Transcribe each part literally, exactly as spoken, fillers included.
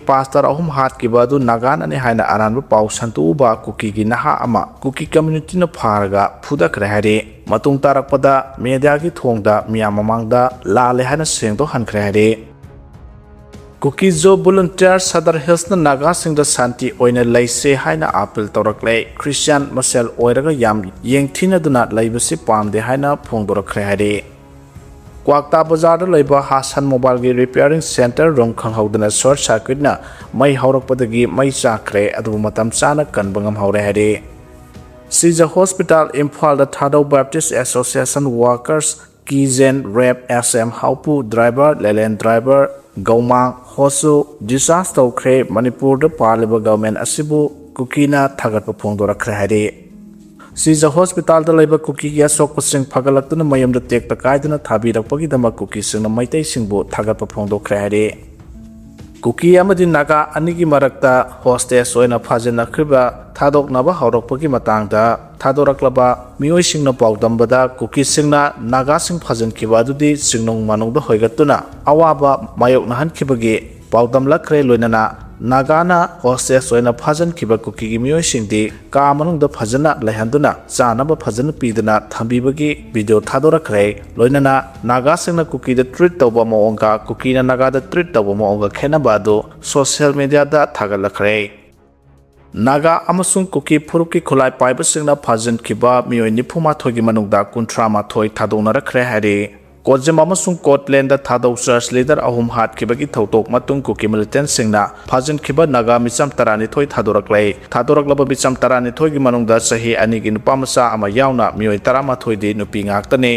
Pastor ꯑꯍꯨꯝ ꯍꯥꯠꯈꯤꯕ ꯑꯗꯨ ꯅꯥꯒꯥꯅꯅꯤ ꯍꯥꯏꯅ ꯑꯔꯥꯟꯕ ꯄꯥꯎ ꯁꯟꯗꯣꯛꯎꯕ ꯀꯨꯀꯤꯒꯤ ꯅꯍꯥ ꯑꯃ ꯀꯨꯀꯤ ꯀꯝꯃ꯭ꯌꯨꯅꯤꯇꯤꯅ ꯐꯥꯔꯒ ꯐꯨꯗꯈ꯭ꯔꯦ ꯍꯥꯏꯔꯤ꯫ ꯃꯇꯨꯡ ꯇꯥꯔꯛꯄꯗ ꯃꯦꯗꯤꯌꯥꯒꯤ ꯊꯣꯡꯗ ꯃꯤꯌꯥꯝ ꯃꯃꯥꯡꯗ ꯂꯥꯜꯂꯦ ꯍꯥꯏꯅ ꯁꯦꯡꯗꯣꯛꯍꯟꯈ꯭ꯔꯦ ꯍꯥꯏꯔꯤ꯫ ꯀꯨꯀꯤ ꯖꯣ ꯚꯣꯂꯨꯟꯇꯤꯌꯔ ꯁꯗꯔ ꯍꯤꯜꯁꯅ ꯅꯥꯒꯥꯁꯤꯡꯗ ꯁꯥꯟꯇꯤ ꯑꯣꯏꯅ ꯂꯩꯁꯦ ꯍꯥꯏꯅ ꯑꯥꯄꯤꯜ ꯇꯧꯔꯛꯂꯦ꯫ ꯈ꯭ꯔꯤꯁꯇꯤꯌꯥꯟ ꯃꯁꯦꯜ ꯑꯣꯏꯔꯒ ꯌꯥꯝ ꯌꯦꯡꯊꯤꯅꯗꯨꯅ ꯂꯩꯕꯁꯤ ꯄꯥꯝꯗꯦ ꯍꯥꯏꯅ ꯐꯣꯡꯗꯣꯔꯛꯈ꯭ꯔꯦ ꯍꯥꯏꯔꯤ꯫ ꯀ꯭ꯋꯥꯛꯇꯥ ꯕꯖꯥꯔꯗ ꯂꯩꯕ ꯍꯥꯁꯟ ꯃꯣꯕꯥꯏꯜꯒꯤ ꯔꯤꯄꯤꯌꯥꯔꯤꯡ ꯁꯦꯟꯇꯔ ꯔꯨꯝ ꯈꯪꯍꯧꯗꯅ ꯁꯣꯔꯠ ꯁꯔꯀ꯭ꯌꯨꯠꯅ ꯃꯩ ꯍꯧꯔꯛꯄꯗꯒꯤ ꯃꯩ ꯆꯥꯛꯈ꯭ꯔꯦ, ꯑꯗꯨꯕꯨ ꯃꯇꯝ ꯆꯥꯅ ꯀꯟꯕ ꯉꯝꯍꯧꯔꯦ ꯍꯥꯏꯔꯤ꯫ ꯁꯤꯖ ꯍꯣꯁꯄꯤꯇꯥꯜ ꯏꯝꯐꯥꯜꯗ ꯊꯥꯗꯧ ꯕꯦꯞꯇꯤꯁ ꯑꯦꯁꯣꯁꯤꯌꯦꯁꯟ ꯋꯥꯔꯀꯔꯁ ꯀꯤꯖꯦꯟ, ꯔꯦꯞ ꯑꯦꯁ ꯑꯦꯝ ꯍꯥꯎꯄꯨ, ꯗ꯭ꯔꯥꯏꯚꯔ ꯂꯦꯂꯦꯟ ꯗ꯭ꯔꯥꯏꯚꯔ, ꯒꯧꯃꯥꯡ ꯍꯣꯁꯨ ꯗꯤꯁꯆꯥꯔꯖ ꯇꯧꯈ꯭ꯔꯦ꯫ ꯃꯅꯤꯄꯨꯔꯗ ꯄꯥꯜꯂꯤꯕ ꯒꯚꯔꯟꯃꯦꯟꯠ ꯑꯁꯤꯕꯨ ꯀꯨꯀꯤꯅ ꯊꯥꯒꯠꯄ ꯐꯣꯡꯗꯣꯔꯛꯈ꯭ꯔꯦ ꯍꯥꯏꯔꯤ꯫ ꯁꯤꯖ ꯍꯣꯁꯄꯤꯇꯥꯜꯗ ꯂꯩꯕ ꯀꯨꯀꯤꯒꯤ ꯑꯁꯣꯛꯄꯁꯤꯡ ꯐꯒꯠꯂꯛꯇꯨꯅ ꯃꯌꯨꯝꯗ ꯇꯦꯛꯇ ꯀꯥꯏꯗꯅ ꯊꯥꯕꯤꯔꯛꯄꯒꯤꯗꯃꯛ ꯀꯨꯀꯤꯁꯤꯡꯅ ꯃꯩꯇꯩꯁꯤꯡꯕꯨ ꯊꯥꯒꯠꯄ ꯐꯣꯡꯗꯣꯛꯈ꯭ꯔꯦ ꯍꯥꯏꯔꯤ꯫ ꯀꯨꯀꯤ ꯑꯃꯗꯤ ꯅꯥꯒꯥ ꯑꯅꯤꯒꯤ ꯃꯔꯛꯇ ꯍꯣꯁꯇꯦꯖ ꯑꯣꯏꯅ ꯐꯥꯖꯤꯟꯅꯈ꯭ꯔꯤꯕ ꯊꯥꯗꯣꯛꯅꯕ ꯍꯧꯔꯛꯄꯒꯤ ꯃꯇꯥꯡꯗ ꯊꯥꯗꯣꯔꯛꯂꯕ ꯃꯤꯑꯣꯏꯁꯤꯡꯅ ꯄꯥꯎꯗꯝꯕꯗ, ꯀꯨꯀꯤꯁꯤꯡꯅ ꯅꯥꯒꯥꯁꯤꯡ ꯐꯥꯖꯤꯟꯈꯤꯕ ꯑꯗꯨꯗꯤ ꯆꯤꯡꯅꯨꯡ ꯃꯥꯅꯨꯡꯗ ꯍꯣꯏꯒꯠꯇꯨꯅ ꯑꯋꯥꯕ ꯃꯥꯌꯣꯛꯅꯍꯟꯈꯤꯕꯒꯤ ꯄꯥꯎꯗꯝꯂꯛꯈ꯭ꯔꯦ꯫ ꯂꯣꯏꯅꯅ ꯅꯥꯒꯥꯅ ꯍꯣꯁꯇꯦꯖ ꯑꯣꯏꯅ ꯐꯥꯖꯤꯟꯈꯤꯕ ꯀꯨꯀꯤꯒꯤ ꯃꯤꯑꯣꯏꯁꯤꯡꯗꯤ ꯀꯥ ꯃꯅꯨꯡꯗ ꯐꯖꯅ ꯂꯩꯍꯟꯗꯨꯅ ꯆꯥꯅꯕ ꯐꯖꯅ ꯄꯤꯗꯨꯅ ꯊꯝꯕꯤꯕꯒꯤ ꯚꯤꯗꯤꯑꯣ ꯊꯥꯗꯣꯔꯛꯈ꯭ꯔꯦ꯫ ꯂꯣꯏꯅꯅ ꯅꯥꯒꯥꯁꯤꯡꯅ ꯀꯨꯀꯤꯗ ꯇ꯭ꯔꯤꯠ ꯇꯧꯕ ꯃꯑꯣꯡꯒ ꯀꯨꯀꯤꯅ ꯅꯥꯒꯥꯗ ꯇ꯭ꯔꯤꯠ ꯇꯧꯕ ꯃꯑꯣꯡꯒ ꯈꯦꯠꯅꯕ ꯑꯗꯨ ꯁꯣꯁꯤꯌꯦꯜ ꯃꯤꯗꯤꯌꯥꯗ ꯊꯥꯒꯠꯂꯛꯈ꯭ꯔꯦ꯫ ꯅꯥꯒꯥ ꯑꯃꯁꯨꯡ ꯀꯨꯀꯤ ꯐꯨꯔꯨꯞꯀꯤ ꯈꯨꯠꯂꯥꯏ ꯄꯥꯏꯕꯁꯤꯡꯅ ꯐꯥꯖꯤꯟꯈꯤꯕ ꯃꯤꯑꯣꯏ ꯅꯤꯐꯨ ꯃꯥꯊꯣꯏꯒꯤ ꯃꯅꯨꯡꯗ ꯀꯨꯟꯊ꯭ꯔꯥ ꯃꯥꯊꯣꯏ ꯊꯥꯗꯣꯛꯅꯔꯛꯈ꯭ꯔꯦ ꯍꯥꯏꯔꯤ꯫ ꯀꯣꯖꯤꯝ ꯑꯃꯁꯨꯡ ꯀꯣꯠꯂꯦꯟꯗ ꯊꯥꯗꯧ ꯆꯔꯆ ꯂꯤꯗꯔ ꯑꯍꯨꯝ ꯍꯥꯠꯈꯤꯕꯒꯤ ꯊꯧꯗꯣꯛ ꯃꯇꯨꯡ ꯀꯨꯀꯤ ꯃꯤꯂꯤꯇꯦꯟꯠꯁꯤꯡꯅ ꯐꯥꯖꯤꯟꯈꯤꯕ ꯅꯥꯒꯥ ꯃꯤꯆꯝ ꯇꯔꯥꯅꯤꯊꯣꯏ ꯊꯥꯗꯣꯔꯛꯂꯦ꯫ ꯊꯥꯗꯣꯔꯛꯂꯕ ꯃꯤꯆꯝ ꯇꯔꯥꯅꯤꯊꯣꯏꯒꯤ ꯃꯅꯨꯡꯗ ꯆꯍꯤ ꯑꯅꯤꯒꯤ ꯅꯨꯄꯥ ꯃꯆꯥ ꯑꯃ ꯌꯥꯎꯅ ꯃꯤꯑꯣꯏ ꯇꯔꯥꯃꯥꯊꯣꯏꯗꯤ ꯅꯨꯄꯤ ꯉꯥꯛꯇꯅꯤ꯫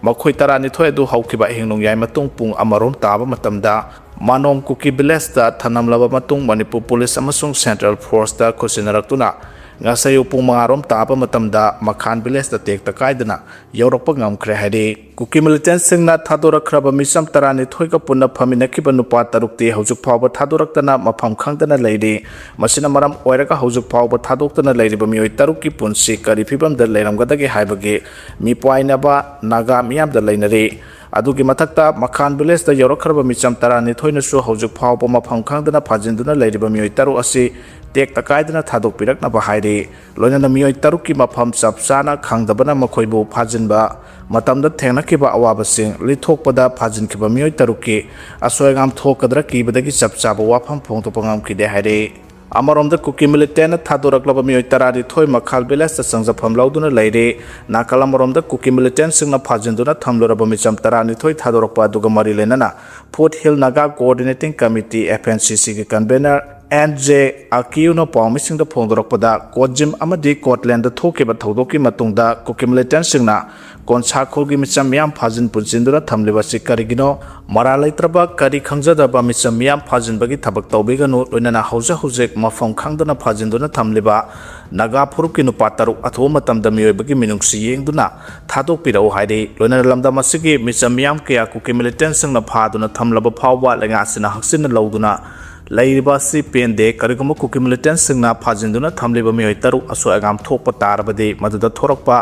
ꯃꯈꯣꯏ ꯇꯔꯥꯅꯤꯊꯣꯏ ꯑꯗꯨ ꯍꯧꯈꯤꯕ ꯑꯍꯤꯡ ꯅꯣꯡꯌꯥꯏ ꯃꯇꯨꯡ ꯄꯨꯡ ꯑꯃꯔꯣꯝ ꯇꯥꯕ ꯃꯇꯝꯗ ꯃꯥꯅꯣꯡ ꯀꯨꯀꯤ ꯚꯤꯂꯦꯖꯇ ꯊꯅꯝꯂꯕ ꯃꯇꯨꯡ ꯃꯅꯤꯄꯨꯔ ꯄꯨꯂꯤꯁ ꯑꯃꯁꯨꯡ ꯁꯦꯟꯇ꯭ꯔꯦꯜ ꯐꯣꯔꯁꯇ ꯈꯨꯠꯁꯤꯟꯅꯔꯛꯇꯨꯅ ꯉꯁꯥꯏ ꯑꯌꯨꯛ ꯄꯨꯡ ꯃꯉꯥꯔꯣꯝ ꯇꯥꯕ ꯃꯇꯝꯗ ꯃꯈꯥꯟ ꯚꯤꯂꯦꯖꯇ ꯇꯦꯛꯇ ꯀꯥꯏꯗꯅ ꯌꯧꯔꯛꯄ ꯉꯝꯈ꯭ꯔꯦ ꯍꯥꯏꯔꯤ꯫ ꯀꯨꯀꯤ ꯃꯤꯂꯤꯇꯦꯟꯠꯁꯤꯡꯅ ꯊꯥꯗꯣꯔꯛꯈ꯭ꯔꯕ ꯃꯤꯆꯝ ꯇꯔꯥꯅꯤꯊꯣꯏꯒ ꯄꯨꯟꯅ ꯐꯝꯃꯤꯟꯅꯈꯤꯕ ꯅꯨꯄꯥ ꯇꯔꯨꯛꯇꯤ ꯍꯧꯖꯤꯛ ꯐꯥꯎꯕ ꯊꯥꯗꯣꯔꯛꯇꯅ ꯃꯐꯝ ꯈꯪꯗꯅ ꯂꯩꯔꯤ꯫ ꯃꯁꯤꯅ ꯃꯔꯝ ꯑꯣꯏꯔꯒ ꯍꯧꯖꯤꯛ ꯐꯥꯎꯕ ꯊꯥꯗꯣꯛꯇꯅ ꯂꯩꯔꯤꯕ ꯃꯤꯑꯣꯏ ꯇꯔꯨꯛꯀꯤ ꯄꯨꯟꯁꯤ ꯀꯔꯤ ꯐꯤꯕꯝꯗ ꯂꯩꯔꯝꯒꯗꯒꯦ ꯍꯥꯏꯕꯒꯤ ꯃꯤꯄꯥꯏꯅꯕ ꯅꯥꯒꯥ ꯃꯤꯌꯥꯝꯗ ꯂꯩꯅꯔꯤ꯫ ꯑꯗꯨꯒꯤ ꯃꯊꯛꯇ ꯃꯈꯥꯟ ꯚꯤꯂꯦꯖꯇ ꯌꯧꯔꯛꯈ꯭ꯔꯕ ꯃꯤꯆꯝ ꯇꯔꯥꯅꯤꯊꯣꯏꯅꯁꯨ ꯍꯧꯖꯤꯛ ꯐꯥꯎꯕ ꯃꯐꯝ ꯈꯪꯗꯅ ꯐꯥꯖꯤꯟꯗꯨꯅ ꯂꯩꯔꯤꯕ ꯃꯤꯑꯣꯏ ꯇꯔꯨꯛ ꯑꯁꯤ ꯇꯦꯛꯇ ꯀꯥꯏꯗꯅ ꯊꯥꯗꯣꯛꯄꯤꯔꯛꯅꯕ ꯍꯥꯏꯔꯤ꯫ ꯂꯣꯏꯅꯅ ꯃꯤꯑꯣꯏ ꯇꯔꯨꯛꯀꯤ ꯃꯐꯝ ꯆꯞ ꯆꯥꯅ ꯈꯪꯗꯕꯅ ꯃꯈꯣꯏꯕꯨ ꯐꯥꯖꯤꯟꯕ ꯃꯇꯝꯗ ꯊꯦꯡꯅꯈꯤꯕ ꯑꯋꯥꯕꯁꯤꯡ ꯂꯤꯊꯣꯛꯄꯗ ꯐꯥꯖꯤꯟꯈꯤꯕ ꯃꯤꯑꯣꯏ ꯇꯔꯨꯛꯀꯤ ꯑꯁꯣꯏ ꯑꯉꯥꯝ ꯊꯣꯛꯀꯗ꯭ꯔꯥ ꯀꯤꯕꯗꯒꯤ ꯆꯞ ꯆꯥꯕ ꯋꯥꯐꯝ ꯐꯣꯡꯗꯣꯛꯄ ꯉꯝꯈꯤꯗꯦ ꯍꯥꯏꯔꯤ꯫ ꯑꯃꯔꯣꯝꯗ ꯀꯨꯀꯤ ꯃꯤꯂꯤꯇꯦꯟꯅ ꯊꯥꯗꯣꯔꯛꯂꯕ ꯃꯤꯑꯣꯏ ꯇꯔꯥꯅꯤꯊꯣꯏ ꯃꯈꯥꯜ ꯚꯤꯂꯦꯖꯇ ꯆꯪꯖꯐꯝ ꯂꯧꯗꯨꯅ ꯂꯩꯔꯤ꯫ ꯅꯥꯀꯜ ꯑꯃꯔꯣꯝꯗ ꯀꯨꯀꯤ ꯃꯤꯂꯤꯇꯦꯟꯁꯤꯡꯅ ꯐꯥꯖꯤꯟꯗꯨꯅ ꯊꯝꯂꯨꯔꯕ ꯃꯤꯆꯝ ꯇꯔꯥꯅꯤꯊꯣꯏ ꯊꯥꯗꯣꯔꯛꯄ ꯑꯗꯨꯒ ꯃꯔꯤ ꯂꯩꯅꯅ foot hill Naga coordinating committee, F N C C, ꯒꯤ ꯀꯟꯚꯦꯅꯔ ꯑꯦꯟ ꯖꯦ ꯑꯀꯤꯌꯨꯅ ꯄꯥꯎꯃꯤꯁꯤꯡꯗ ꯐꯣꯡꯗꯣꯔꯛꯄꯗ, ꯀꯣꯠꯖꯤꯝ ꯑꯃꯗꯤ ꯀꯣꯠꯂꯦꯟꯗ ꯊꯣꯛꯈꯤꯕ ꯊꯧꯗꯣꯛꯀꯤ ꯃꯇꯨꯡꯗ ꯀꯨꯀꯤ ꯃꯤꯂꯤꯇꯦꯟꯁꯤꯡꯅ ꯀꯣꯟꯁꯥꯈꯣꯜꯒꯤ ꯃꯤꯆꯝ ꯃꯤꯌꯥꯝ ꯐꯥꯖꯤꯟ ꯄꯨꯟꯁꯤꯟꯗꯨꯅ ꯊꯝꯂꯤꯕ ꯑꯁꯤ ꯀꯔꯤꯒꯤꯅꯣ? ꯃꯔꯥꯜ ꯂꯩꯇ꯭ꯔꯕ, ꯀꯔꯤ ꯈꯪꯖꯗꯕ ꯃꯤꯆꯝ ꯃꯤꯌꯥꯝ ꯐꯥꯖꯤꯟꯕꯒꯤ ꯊꯕꯛ ꯇꯧꯕꯤꯒꯅꯨ, ꯂꯣꯏꯅꯅ ꯍꯧꯖꯤꯛ ꯍꯧꯖꯤꯛ ꯃꯐꯝ ꯈꯪꯗꯅ ꯐꯥꯖꯤꯟꯗꯨꯅ ꯊꯝꯂꯤꯕ ꯅꯥꯒꯥ ꯐꯨꯔꯨꯞꯀꯤ ꯅꯨꯄꯥ ꯇꯔꯨꯛ ꯑꯊꯨꯕ ꯃꯇꯝꯗ ꯃꯤꯑꯣꯏꯕꯒꯤ ꯃꯤꯅꯨꯡꯁꯤ ꯌꯦꯡꯗꯨꯅ ꯊꯥꯗꯣꯛꯄꯤꯔꯛꯎ ꯍꯥꯏꯔꯤ꯫ ꯂꯣꯏꯅꯅ ꯂꯝꯗꯝ ꯑꯁꯤꯒꯤ ꯃꯤꯆꯝ ꯃꯤꯌꯥꯝ ꯀꯌꯥ ꯀꯨꯀꯤ ꯃꯤꯂꯤꯇꯦꯟꯁꯤꯡꯅ ꯐꯥꯗꯨꯅ ꯊꯝꯂꯕ ꯐꯥꯎꯕ ꯂꯩꯉꯥꯛꯁꯤꯅ ꯍꯛꯆꯤꯟꯅ ꯂꯧꯗꯨꯅ ꯂꯩꯔꯤꯕ ꯑꯁꯤ ꯄꯦꯟꯗꯦ꯫ ꯀꯔꯤꯒꯨꯝꯕ ꯀꯨꯀꯤ ꯃꯤꯂꯤꯇꯦꯟꯁꯤꯡꯅ ꯐꯥꯖꯤꯟꯗꯨꯅ ꯊꯝꯂꯤꯕ ꯃꯤꯑꯣꯏ ꯇꯔꯨꯛ ꯑꯁꯣꯏ ꯑꯉꯥꯝ ꯊꯣꯛꯄ ꯇꯥꯔꯕꯗꯤ, ꯃꯗꯨꯗ ꯊꯣꯔꯛꯄ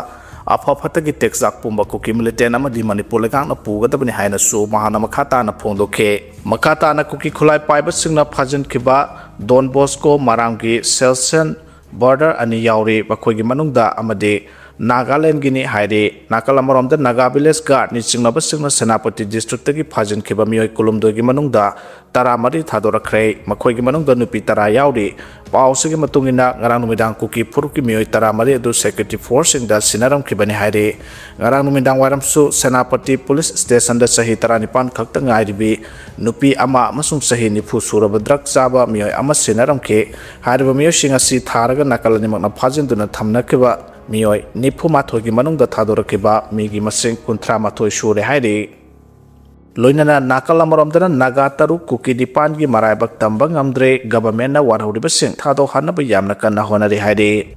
ꯑꯐ ꯐꯠꯇꯒꯤ ꯇꯦꯛꯆꯥꯛ ꯄꯨꯝꯕ ꯀꯨꯀꯤ ꯃꯤꯂꯤꯇꯦꯟ ꯑꯃꯗꯤ ꯃꯅꯤꯄꯨꯔ ꯂꯩꯉꯥꯛꯅ ꯄꯨꯒꯗꯕꯅꯤ ꯍꯥꯏꯅꯁꯨ ꯃꯍꯥꯛꯅ ꯃꯈꯥ ꯇꯥꯅ ꯐꯣꯡꯗꯣꯛꯈꯤ꯫ ꯃꯈꯥ ꯇꯥꯅ ꯀꯨꯀꯤ ꯈꯨꯠꯂꯥꯏ ꯄꯥꯏꯕꯁꯤꯡꯅ ꯐꯥꯖꯤꯟꯈꯤꯕ ꯗꯣꯟ ꯕꯣꯁꯀꯣ ꯃꯔꯥꯝꯒꯤ ꯁꯦꯜꯁꯟ ꯕ꯭ꯔꯗꯔ ꯑꯅꯤ ꯌꯥꯎꯔꯤ꯫ ꯃꯈꯣꯏꯒꯤ ꯃꯅꯨꯡꯗ ꯑꯃꯗꯤ ꯅꯥꯒꯥꯂꯦꯟꯒꯤꯅꯤ ꯍꯥꯏꯔꯤ꯫ ꯅꯥꯀꯜ ꯑꯃꯔꯣꯝꯗ ꯅꯥꯒꯥ ꯚꯤꯂꯦꯖ ꯒꯥꯔꯗꯅꯤ ꯆꯤꯡꯂꯕꯁꯤꯡꯅ ꯁꯦꯅꯥꯄꯇꯤ ꯗꯤꯁꯇ꯭ꯔꯤꯛꯇꯒꯤ ꯐꯥꯖꯤꯟꯈꯤꯕ ꯃꯤꯑꯣꯏ ꯀꯨꯟꯍꯨꯝꯗꯣꯏꯒꯤ ꯃꯅꯨꯡꯗ ꯇꯔꯥꯃꯔꯤ ꯊꯥꯗꯣꯔꯛꯈ꯭ꯔꯦ꯫ ꯃꯈꯣꯏꯒꯤ ꯃꯅꯨꯡꯗ ꯅꯨꯄꯤ ꯇꯔꯥ ꯌꯥꯎꯔꯤ꯫ ꯄꯥꯎꯁꯤꯒꯤ ꯃꯇꯨꯡ ꯏꯟꯅ, ꯉꯔꯥꯡ ꯅꯨꯃꯤꯗꯥꯡ ꯀꯨꯀꯤ ꯐꯨꯔꯨꯞꯀꯤ ꯃꯤꯑꯣꯏ ꯇꯔꯥꯃꯔꯤ ꯑꯗꯨ ꯁꯦꯀ꯭ꯌꯨꯔꯤꯇꯤ ꯐꯣꯔꯁꯁꯤꯡꯗ ꯁꯤꯟꯅꯔꯝꯈꯤꯕꯅꯤ ꯍꯥꯏꯔꯤ꯫ ꯉꯔꯥꯡ ꯅꯨꯃꯤꯗꯥꯡ ꯋꯥꯏꯔꯝꯁꯨ ꯁꯦꯅꯥꯄꯇꯤ ꯄꯨꯂꯤꯁ ꯁ꯭ꯇꯦꯁꯟꯗ ꯆꯍꯤ ꯇꯔꯥꯅꯤꯄꯥꯟ ꯈꯛꯇ ꯉꯥꯏꯔꯤꯕꯤ ꯅꯨꯄꯤ ꯑꯃ ꯑꯃꯁꯨꯡ ꯆꯍꯤ ꯅꯤꯐꯨ ꯁꯨꯔꯕ ꯗ꯭ꯔꯒ ꯆꯥꯕ ꯃꯤꯑꯣꯏ ꯑꯃ ꯁꯤꯟꯅꯔꯝꯈꯤ꯫ ꯍꯥꯏꯔꯤꯕ ꯃꯤꯑꯣꯏꯁꯤꯡ ꯑꯁꯤ ꯊꯥꯔꯒ ꯅꯥꯀꯜ ꯑꯅꯤꯃꯛꯅ ꯐꯥꯖꯤꯟꯗꯨꯅ ꯊꯝꯅꯈꯤꯕ ꯃꯤꯑꯣꯏ ꯅꯤꯐꯨ ꯃꯥꯊꯣꯏꯒꯤ ꯃꯅꯨꯡꯗ ꯊꯥꯗꯣꯔꯛꯈꯤꯕ ꯃꯤꯒꯤ ꯃꯁꯤꯡ ꯀꯨꯟꯊ꯭ꯔꯥ ꯃꯥꯊꯣꯏ ꯁꯨꯔꯦ ꯍꯥꯏꯔꯤ꯫ ꯂꯣꯏꯅꯅ ꯅꯥꯀꯜ ꯑꯃꯔꯣꯝꯗꯅ ꯅꯥꯒꯥ ꯇꯔꯨꯛ, ꯀꯨꯀꯤ ꯅꯤꯄꯥꯟꯒꯤ ꯃꯔꯥꯏꯕꯛ ꯇꯝꯕ ꯉꯝꯗ꯭ꯔꯦ꯫ ꯒꯚꯔꯟꯃꯦꯟꯠꯅ ꯋꯥꯔꯍꯧꯔꯤꯕꯁꯤꯡ ꯊꯥꯗꯣꯛꯍꯟꯅꯕ ꯌꯥꯝꯅ ꯀꯟꯅ ꯍꯣꯠꯅꯔꯤ ꯍꯥꯏꯔꯤ꯫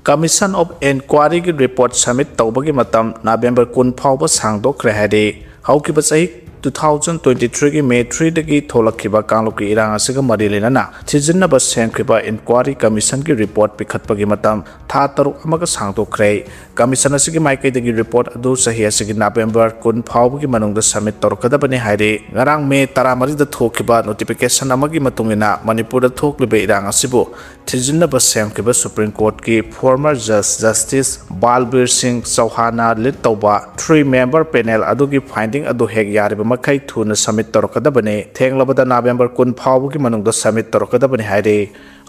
Commission of Inquiryꯒꯤ ꯔꯤꯄꯣꯔꯠ ꯁꯕꯃꯤꯠ ꯇꯧꯕꯒꯤ ꯃꯇꯝ ꯅꯕꯦꯝꯕꯔ ꯀꯨꯟ ꯐꯥꯎꯕ ꯁꯥꯡꯗꯣꯛꯈ꯭ꯔꯦ ꯍꯥꯏꯔꯤ꯫ ꯍꯧꯈꯤꯕ ꯆꯍꯤ two thousand twenty-three ꯒꯤ May three ꯗꯒꯤ ꯊꯣꯛꯂꯛꯈꯤꯕ ꯀꯥꯡꯂꯨꯞꯀꯤ ꯏꯔꯥꯡ ꯑꯁꯤꯒ ꯃꯔꯤ ꯂꯩꯅꯅ ꯊꯤꯖꯤꯟꯅꯕ ꯁꯦꯝꯈꯤꯕ inquiry commission ꯒꯤ report ꯄꯤꯈꯠꯄꯒꯤ ꯃꯇꯝ ꯊꯥ ꯇꯔꯨꯛ ꯑꯃꯒ ꯁꯥꯡꯗꯣꯛꯈ꯭ꯔꯦ꯫ Commission ꯑꯁꯤꯒꯤ ꯃꯥꯏꯀꯩꯗꯒꯤ report ꯑꯗꯨ ꯆꯍꯤ ꯑꯁꯤꯒꯤ November ꯀꯨꯟ ꯐꯥꯎꯕꯒꯤ ꯃꯅꯨꯡꯗ submit ꯇꯧꯔꯛꯀꯗꯕꯅꯤ ꯍꯥꯏꯔꯤ꯫ ꯉꯔꯥꯡ May ꯇꯔꯥꯃꯔꯤꯗ ꯊꯣꯛꯈꯤꯕ notification ꯑꯃꯒꯤ ꯃꯇꯨꯡ ꯏꯟꯅ ꯃꯅꯤꯄꯨꯔꯗ ꯊꯣꯛꯂꯤꯕ ꯏꯔꯥꯡ ꯑꯁꯤꯕꯨ ꯊꯤꯖꯤꯟꯅꯕ ꯁꯦꯝꯈꯤꯕ Supreme Court ꯀꯤ former Judge Justice ꯕꯥꯜꯕꯤꯔ ꯁꯤꯡ ꯆꯧꯍꯥꯟꯅ lead ꯇꯧꯕ three member panel ꯑꯗꯨꯒꯤ finding ꯑꯗꯨ ꯍꯦꯛ ꯌꯥꯔꯤꯕ ꯃꯈꯩ ꯊꯨꯅ submit ꯇꯧꯔꯛꯀꯗꯕꯅꯤ꯫ ꯊꯦꯡꯂꯕꯗ November ꯀꯨꯟ ꯐꯥꯎꯕꯒꯤ ꯃꯅꯨꯡꯗ submit ꯇꯧꯔꯛꯀꯗꯕꯅꯤ ꯍꯥꯏꯔꯤ꯫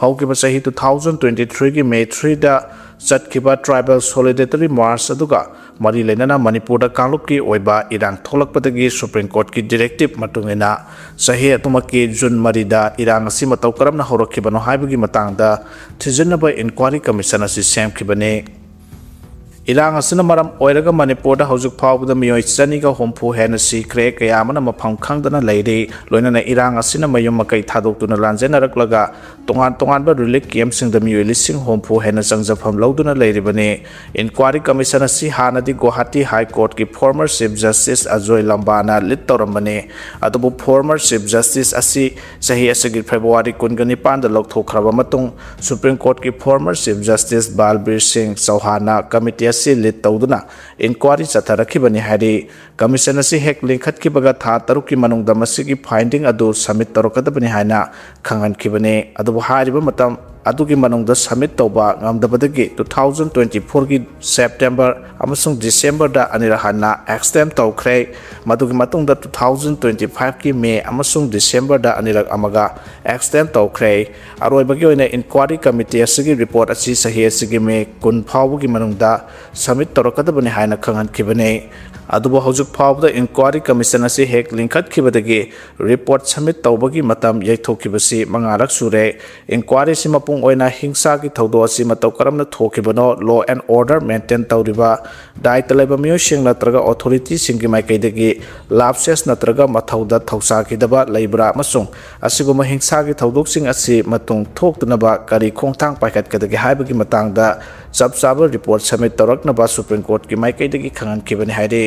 ꯍꯧꯈꯤꯕ ꯆꯍꯤ two thousand twenty-three ꯒꯤ May three ꯗ ꯆꯠꯈꯤꯕ Tribal Solidarity March ꯑꯗꯨꯒ ꯃꯔꯤ ꯂꯩꯅꯅ ꯃꯅꯤꯄꯨꯔꯗ ꯀꯥꯡꯂꯨꯞꯀꯤ ꯑꯣꯏꯕ ꯏꯔꯥꯡ ꯊꯣꯛꯂꯛꯄꯗꯒꯤ Supreme Court ꯀꯤ directive ꯃꯇꯨꯡ ꯏꯟꯅ ꯆꯍꯤ ꯑꯗꯨꯃꯛꯀꯤ June ꯃꯔꯤꯗ ꯏꯔꯥꯡ ꯑꯁꯤ ꯃꯇꯧ ꯀꯔꯝꯅ ꯍꯧꯔꯛꯈꯤꯕꯅꯣ ꯍꯥꯏꯕꯒꯤ ꯃꯇꯥꯡꯗ ꯊꯤꯖꯤꯟꯅꯕ inquiry commission ꯑꯁꯤ ꯁꯦꯝꯈꯤꯕꯅꯤ꯫ ꯏꯔꯥꯡ ꯑꯁꯤꯅ ꯃꯔꯝ ꯑꯣꯏꯔꯒ ꯃꯅꯤꯄꯨꯔꯗ ꯍꯧꯖꯤꯛ ꯐꯥꯎꯕꯗ ꯃꯤꯑꯣꯏ ꯆꯅꯤꯒ ꯍꯨꯝꯐꯨ ꯍꯦꯟꯅ ꯁꯤꯈ꯭ꯔꯦ, ꯀꯌꯥ ꯑꯃꯅ ꯃꯐꯝ ꯈꯪꯗꯅ ꯂꯩꯔꯤ꯫ ꯂꯣꯏꯅꯅ ꯏꯔꯥꯡ ꯑꯁꯤꯅ ꯃꯌꯨꯝ ꯃꯀꯩ ꯊꯥꯗꯣꯛꯇꯨꯅ ꯂꯥꯟꯖꯦꯟꯅꯔꯛꯂꯒ ꯇꯣꯉꯥꯟ ꯇꯣꯉꯥꯟꯕ relief camp ꯁꯤꯡꯗ ꯃꯤꯑꯣꯏ ꯂꯤꯁꯤꯡ ꯍꯨꯝꯐꯨ ꯍꯦꯟꯅ ꯆꯪꯖꯐꯝ ꯂꯧꯗꯨꯅ ꯂꯩꯔꯤꯕꯅꯤ꯫ Inquiry commission ꯑꯁꯤ ꯍꯥꯟꯅꯗꯤ Guwahati High Court ꯀꯤ former Chief Justice Ajoy ꯂꯝꯕꯥꯅ lead ꯇꯧꯔꯝꯕꯅꯤ꯫ ꯑꯗꯨꯕꯨ former Chief Justice ꯑꯁꯤ ꯆꯍꯤ ꯑꯁꯤꯒꯤ February ꯀꯨꯟꯒ ꯅꯤꯄꯥꯟꯗ ꯂꯧꯊꯣꯛꯈ꯭ꯔꯕ ꯃꯇꯨꯡ, Supreme Court ꯀꯤ former Chief Justice ꯕꯥꯜꯕꯤꯔ ꯁꯤꯡ ꯆꯧꯍꯥꯟꯅ committee ꯑꯁꯤ lead ꯇꯧꯗꯨꯅ inquiry ꯆꯠꯊꯔꯛꯈꯤꯕꯅꯤ ꯍꯥꯏꯔꯤ꯫ Commission ꯑꯁꯤ ꯍꯦꯛ ꯂꯤꯡꯈꯠꯈꯤꯕꯒ ꯊꯥ ꯇꯔꯨꯛꯀꯤ ꯃꯅꯨꯡꯗ ꯃꯁꯤꯒꯤ finding ꯑꯗꯨ submit ꯇꯧꯔꯛꯀꯗꯕꯅꯤ ꯍꯥꯏꯅ ꯈꯪꯍꯟꯈꯤꯕꯅꯤ꯫ ꯑꯗꯨꯕꯨ ꯍꯥꯏꯔꯤꯕ ꯃꯇꯝ ꯑꯗꯨꯒꯤ ꯃꯅꯨꯡꯗ submit ꯇꯧꯕ ꯉꯝꯗꯕꯗꯒꯤ two thousand twenty-four ꯒꯤ September ꯑꯃꯁꯨꯡ December ꯗ ꯑꯅꯤꯔꯛ ꯍꯟꯅ extend ꯇꯧꯈ꯭ꯔꯦ꯫ ꯃꯗꯨꯒꯤ ꯃꯇꯨꯡꯗ two thousand twenty-five ꯀꯤ May ꯑꯃꯁꯨꯡ December ꯗ ꯑꯅꯤꯔꯛ ꯑꯃꯒ extend ꯇꯧꯈ꯭ꯔꯦ꯫ ꯑꯔꯣꯏꯕꯒꯤ ꯑꯣꯏꯅ inquiry committee ꯑꯁꯤꯒꯤ report ꯑꯁꯤ ꯆꯍꯤ ꯑꯁꯤꯒꯤ May ꯀꯨꯟ ꯐꯥꯎꯕꯒꯤ ꯃꯅꯨꯡꯗ submit ꯇꯧꯔꯛꯀꯗꯕꯅꯤ ꯍꯥꯏꯅ ꯈꯪꯍꯟꯈꯤꯕꯅꯤ꯫ ꯑꯗꯨꯕꯨ ꯍꯧꯖꯤꯛ ꯐꯥꯎꯕꯗ inquiry commission ꯑꯁꯤ ꯍꯦꯛ ꯂꯤꯡꯈꯠꯈꯤꯕꯗꯒꯤ report submit ꯇꯧꯕꯒꯤ ꯃꯇꯝ ꯌꯩꯊꯣꯛꯈꯤꯕꯁꯤ ꯃꯉꯥꯔꯛ ꯁꯨꯔꯦ꯫ Inquiry ꯑꯁꯤ ꯃꯄꯨꯡ ꯑꯣꯏꯅ ꯍꯤꯡꯁꯥꯒꯤ ꯊꯧꯗꯣꯛ ꯑꯁꯤ ꯃꯇꯧ ꯀꯔꯝꯅ ꯊꯣꯛꯈꯤꯕꯅꯣ, law and order maintain ꯇꯧꯔꯤꯕ ꯗꯥꯏꯇ ꯂꯩꯕ ꯃꯤꯑꯣꯏꯁꯤꯡ ꯅꯠꯇ꯭ꯔꯒ authority ꯁꯤꯡꯒꯤ ꯃꯥꯏꯀꯩꯗꯒꯤ lapses ꯅꯠꯇ꯭ꯔꯒ ꯃꯊꯧꯗ ꯊꯧꯁꯥꯈꯤꯗꯕ ꯂꯩꯕ꯭ꯔꯥ ꯑꯃꯁꯨꯡ ꯑꯁꯤꯒꯨꯝꯕ ꯍꯤꯡꯁꯥꯒꯤ ꯊꯧꯗꯣꯛꯁꯤꯡ ꯑꯁꯤ ꯃꯇꯨꯡ ꯊꯣꯛꯇꯅꯕ ꯀꯔꯤ ꯈꯣꯡꯊꯥꯡ ꯄꯥꯏꯈꯠꯀꯗꯒꯦ ꯍꯥꯏꯕꯒꯤ ꯃꯇꯥꯡꯗ ꯆꯞ ꯆꯥꯕ report submit ꯇꯧꯔꯛꯅꯕ Supreme Court ꯀꯤ ꯃꯥꯏꯀꯩꯗꯒꯤ ꯈꯪꯍꯟꯈꯤꯕꯅꯤ ꯍꯥꯏꯔꯤ꯫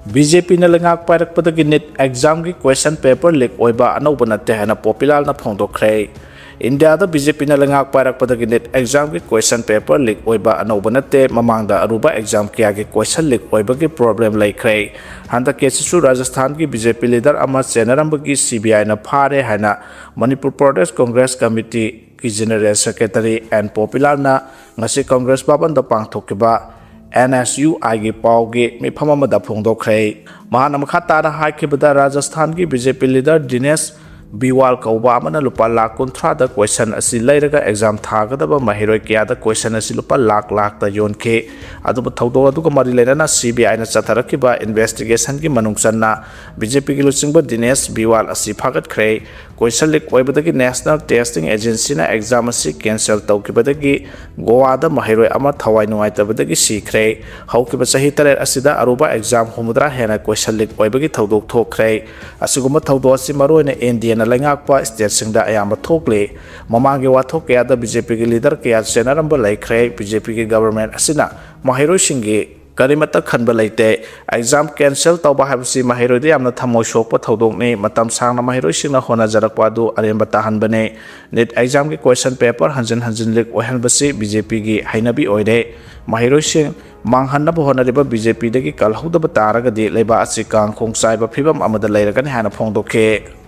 ꯕꯤ ꯖꯦ ꯄꯤꯅ ꯂꯩꯉꯥꯛ ꯄꯥꯏꯔꯛꯄꯗꯒꯤ ꯅꯤꯠ ꯑꯦꯛꯖꯥꯝꯒꯤ ꯀ꯭ꯋꯦꯁꯟ ꯄꯦꯄꯔ ꯂꯤꯛ ꯑꯣꯏꯕ ꯑꯅꯧꯕ ꯅꯠꯇꯦ ꯍꯥꯏꯅ ꯄꯣꯄꯤꯂꯥꯜꯅ ꯐꯣꯡꯗꯣꯛꯈ꯭ꯔꯦ꯫ ꯏꯟꯗꯤꯌꯥꯗ ꯕꯤ ꯖꯦ ꯄꯤꯅ ꯂꯩꯉꯥꯛ ꯄꯥꯏꯔꯛꯄꯗꯒꯤ ꯅꯤꯠ ꯑꯦꯛꯖꯥꯝꯒꯤ ꯀ꯭ꯋꯦꯁꯟ ꯄꯦꯄꯔ ꯂꯤꯛ ꯑꯣꯏꯕ ꯑꯅꯧꯕ ꯅꯠꯇꯦ, ꯃꯃꯥꯡꯗ ꯑꯔꯨꯕ ꯑꯦꯛꯖꯥꯝ ꯀꯌꯥꯒꯤ ꯀ꯭ꯋꯦꯁꯟ ꯂꯤꯛ ꯑꯣꯏꯕꯒꯤ ꯄ꯭ꯔꯣꯕ꯭ꯂꯦꯝ ꯂꯩꯈ꯭ꯔꯦ꯫ ꯍꯟꯗꯛ ꯀꯦꯁꯁꯤꯁꯨ ꯔꯥꯖꯁꯊꯥꯟꯒꯤ ꯕꯤ ꯖꯦ ꯄꯤ ꯂꯤꯗꯔ ꯑꯃ ꯆꯦꯟꯅꯔꯝꯕꯒꯤ ꯁꯤ ꯕꯤ ꯑꯥꯏꯅ ꯐꯥꯔꯦ ꯍꯥꯏꯅ ꯃꯅꯤꯄꯨꯔ ꯄ꯭ꯔꯗꯦꯁ ꯀꯪꯒ꯭ꯔꯦꯁ ꯀꯃꯤꯇꯤꯒꯤ ꯖꯦꯅꯔꯦꯜ ꯁꯦꯀ꯭ꯔꯦꯇꯔꯤ ꯑꯦꯟ ꯄꯣꯄꯤꯂꯥꯜꯅ ꯉꯁꯤ ꯀꯪꯒ꯭ꯔꯦꯁ ꯚꯕꯟꯗ ꯄꯥꯡꯊꯣꯛꯈꯤꯕ ꯑꯦꯟ ꯑꯦꯁ ꯌꯨ ꯑꯥꯏꯒꯤ ꯄꯥꯎꯒꯤ ꯃꯤꯐꯝ ꯑꯃꯗ ꯐꯣꯡꯗꯣꯛꯈ꯭ꯔꯦ꯫ ꯃꯍꯥꯛꯅ ꯃꯈꯥ ꯇꯥꯅ ꯍꯥꯏꯈꯤꯕꯗ, ꯔꯥꯖꯁꯊꯥꯟꯒꯤ ꯕꯤ ꯖꯦ ꯄꯤ ꯂꯤꯗꯔ ꯗꯤꯅꯦꯁ ꯕꯤꯋꯥꯜ ꯀꯧꯕ ꯑꯃꯅ ꯂꯨꯄꯥ ꯂꯥꯈ ꯀꯨꯟꯊ꯭ꯔꯥꯗ ꯀ꯭ꯋꯦꯁꯟ ꯑꯁꯤ ꯂꯩꯔꯒ ꯑꯦꯛꯖꯥꯝ ꯊꯥꯒꯗꯕ ꯃꯍꯩꯔꯣꯏ ꯀꯌꯥꯗ ꯀ꯭ꯋꯦꯁꯟ ꯑꯁꯤ ꯂꯨꯄꯥ ꯂꯥꯈ ꯂꯥꯈꯇ ꯌꯣꯟꯈꯤ꯫ ꯑꯗꯨꯕꯨ ꯊꯧꯗꯣꯛ ꯑꯗꯨꯒ ꯃꯔꯤ ꯂꯩꯅꯅ ꯁꯤ ꯕꯤ ꯑꯥꯏꯅ ꯆꯠꯊꯔꯛꯈꯤꯕ ꯏꯟꯚꯦꯁꯇꯤꯒꯦꯁꯟꯒꯤ ꯃꯅꯨꯡ ꯆꯟꯅ ꯕꯤ ꯖꯦ ꯄꯤꯒꯤ ꯂꯨꯆꯤꯡꯕ ꯗꯤꯅꯦꯁ ꯕꯤꯋꯥꯜ ꯑꯁꯤ ꯐꯥꯒꯠꯈ꯭ꯔꯦ꯫ ꯀ꯭ꯋꯦꯁꯟ ꯂꯤꯛ ꯑꯣꯏꯕꯗꯒꯤ ꯅꯦꯁꯅꯦꯜ ꯇꯦꯁꯇꯤꯡ ꯑꯦꯖꯦꯟꯁꯤꯅ ꯑꯦꯛꯖꯥꯝ ꯑꯁꯤ ꯀꯦꯟꯁꯦꯜ ꯇꯧꯈꯤꯕꯗꯒꯤ ꯒꯣꯋꯥꯗ ꯃꯍꯩꯔꯣꯏ ꯑꯃ ꯊꯋꯥꯏ ꯅꯨꯡꯉꯥꯏꯇꯕꯗꯒꯤ ꯁꯤꯈ꯭ꯔꯦ꯫ ꯍꯧꯈꯤꯕ ꯆꯍꯤ ꯇꯔꯦꯠ ꯑꯁꯤꯗ ꯑꯔꯨꯕ ꯑꯦꯛꯖꯥꯝ ꯍꯨꯝꯐꯨꯇꯔꯥ ꯍꯦꯟꯅ ꯀ꯭ꯋꯦꯁꯟ ꯂꯤꯛ ꯑꯣꯏꯕꯒꯤ ꯊꯧꯗꯣꯛ ꯊꯣꯛꯈ꯭ꯔꯦ꯫ ꯑꯁꯤꯒꯨꯝꯕ ꯊꯧꯗꯣꯛ ꯑꯁꯤ ꯃꯔꯨꯑꯣꯏꯅ ꯑꯦꯟ ꯗꯤ ꯑꯦꯅ ꯂꯩꯉꯥꯛꯄ ꯁ꯭ꯇꯦꯠꯁꯤꯡꯗ ꯑꯌꯥꯝꯕ ꯊꯣꯛꯂꯤ꯫ ꯃꯃꯥꯡꯒꯤ ꯋꯥꯊꯣꯛ ꯀꯌꯥꯗ ꯕꯤ ꯖꯦ ꯄꯤꯒꯤ ꯂꯤꯗꯔ ꯀꯌꯥ ꯆꯦꯟꯅꯔꯝꯕ ꯂꯩꯈ꯭ꯔꯦ꯫ ꯕꯤ ꯖꯦ ꯄꯤꯒꯤ ꯒꯕꯔꯃꯦꯟꯠ ꯑꯁꯤꯅ ꯃꯍꯩꯔꯣꯏꯁꯤꯡꯒꯤ ꯀꯔꯤꯃꯠꯇ ꯈꯟꯕ ꯂꯩꯇꯦ꯫ ꯑꯦꯛꯖꯥꯝ ꯀꯦꯟꯁꯦꯜ ꯇꯧꯕ ꯍꯥꯏꯕꯁꯤ ꯃꯍꯩꯔꯣꯏꯗ ꯌꯥꯝꯅ ꯊꯃꯣꯏ ꯁꯣꯛꯄ ꯊꯧꯗꯣꯛꯅꯤ꯫ ꯃꯇꯝ ꯁꯥꯡꯅ ꯃꯍꯩꯔꯣꯏꯁꯤꯡꯅ ꯍꯣꯠꯅꯖꯔꯛꯄ ꯑꯗꯨ ꯑꯔꯦꯝꯕ ꯇꯥꯍꯟꯕꯅꯤ꯫ ꯅꯤꯠ ꯑꯦꯛꯖꯥꯝꯒꯤ ꯀ꯭ꯋꯦꯁꯟ ꯄꯦꯄꯔ ꯍꯟꯖꯤꯟ ꯍꯟꯖꯤꯟ ꯂꯤꯛ ꯑꯣꯏꯍꯟꯕꯁꯤ ꯕꯤ ꯖꯦ ꯄꯤꯒꯤ ꯍꯩꯅꯕꯤ ꯑꯣꯏꯔꯦ꯫ ꯃꯍꯩꯔꯣꯏꯁꯤꯡ ꯃꯥꯡꯍꯟꯅꯕ ꯍꯣꯠꯅꯔꯤꯕ ꯕꯤ ꯖꯦ ꯄꯤꯗꯒꯤ ꯀꯜꯍꯧꯗꯕ ꯇꯥꯔꯒꯗꯤ ꯂꯩꯕꯥꯛ ꯑꯁꯤ ꯀꯥꯡꯈꯣꯡ ꯆꯥꯏꯕ ꯐꯤꯕꯝ ꯑꯃꯗ ꯂꯩꯔꯒꯅꯤ ꯍꯥꯏꯅ ꯐꯣꯡꯗꯣꯛꯈꯤ꯫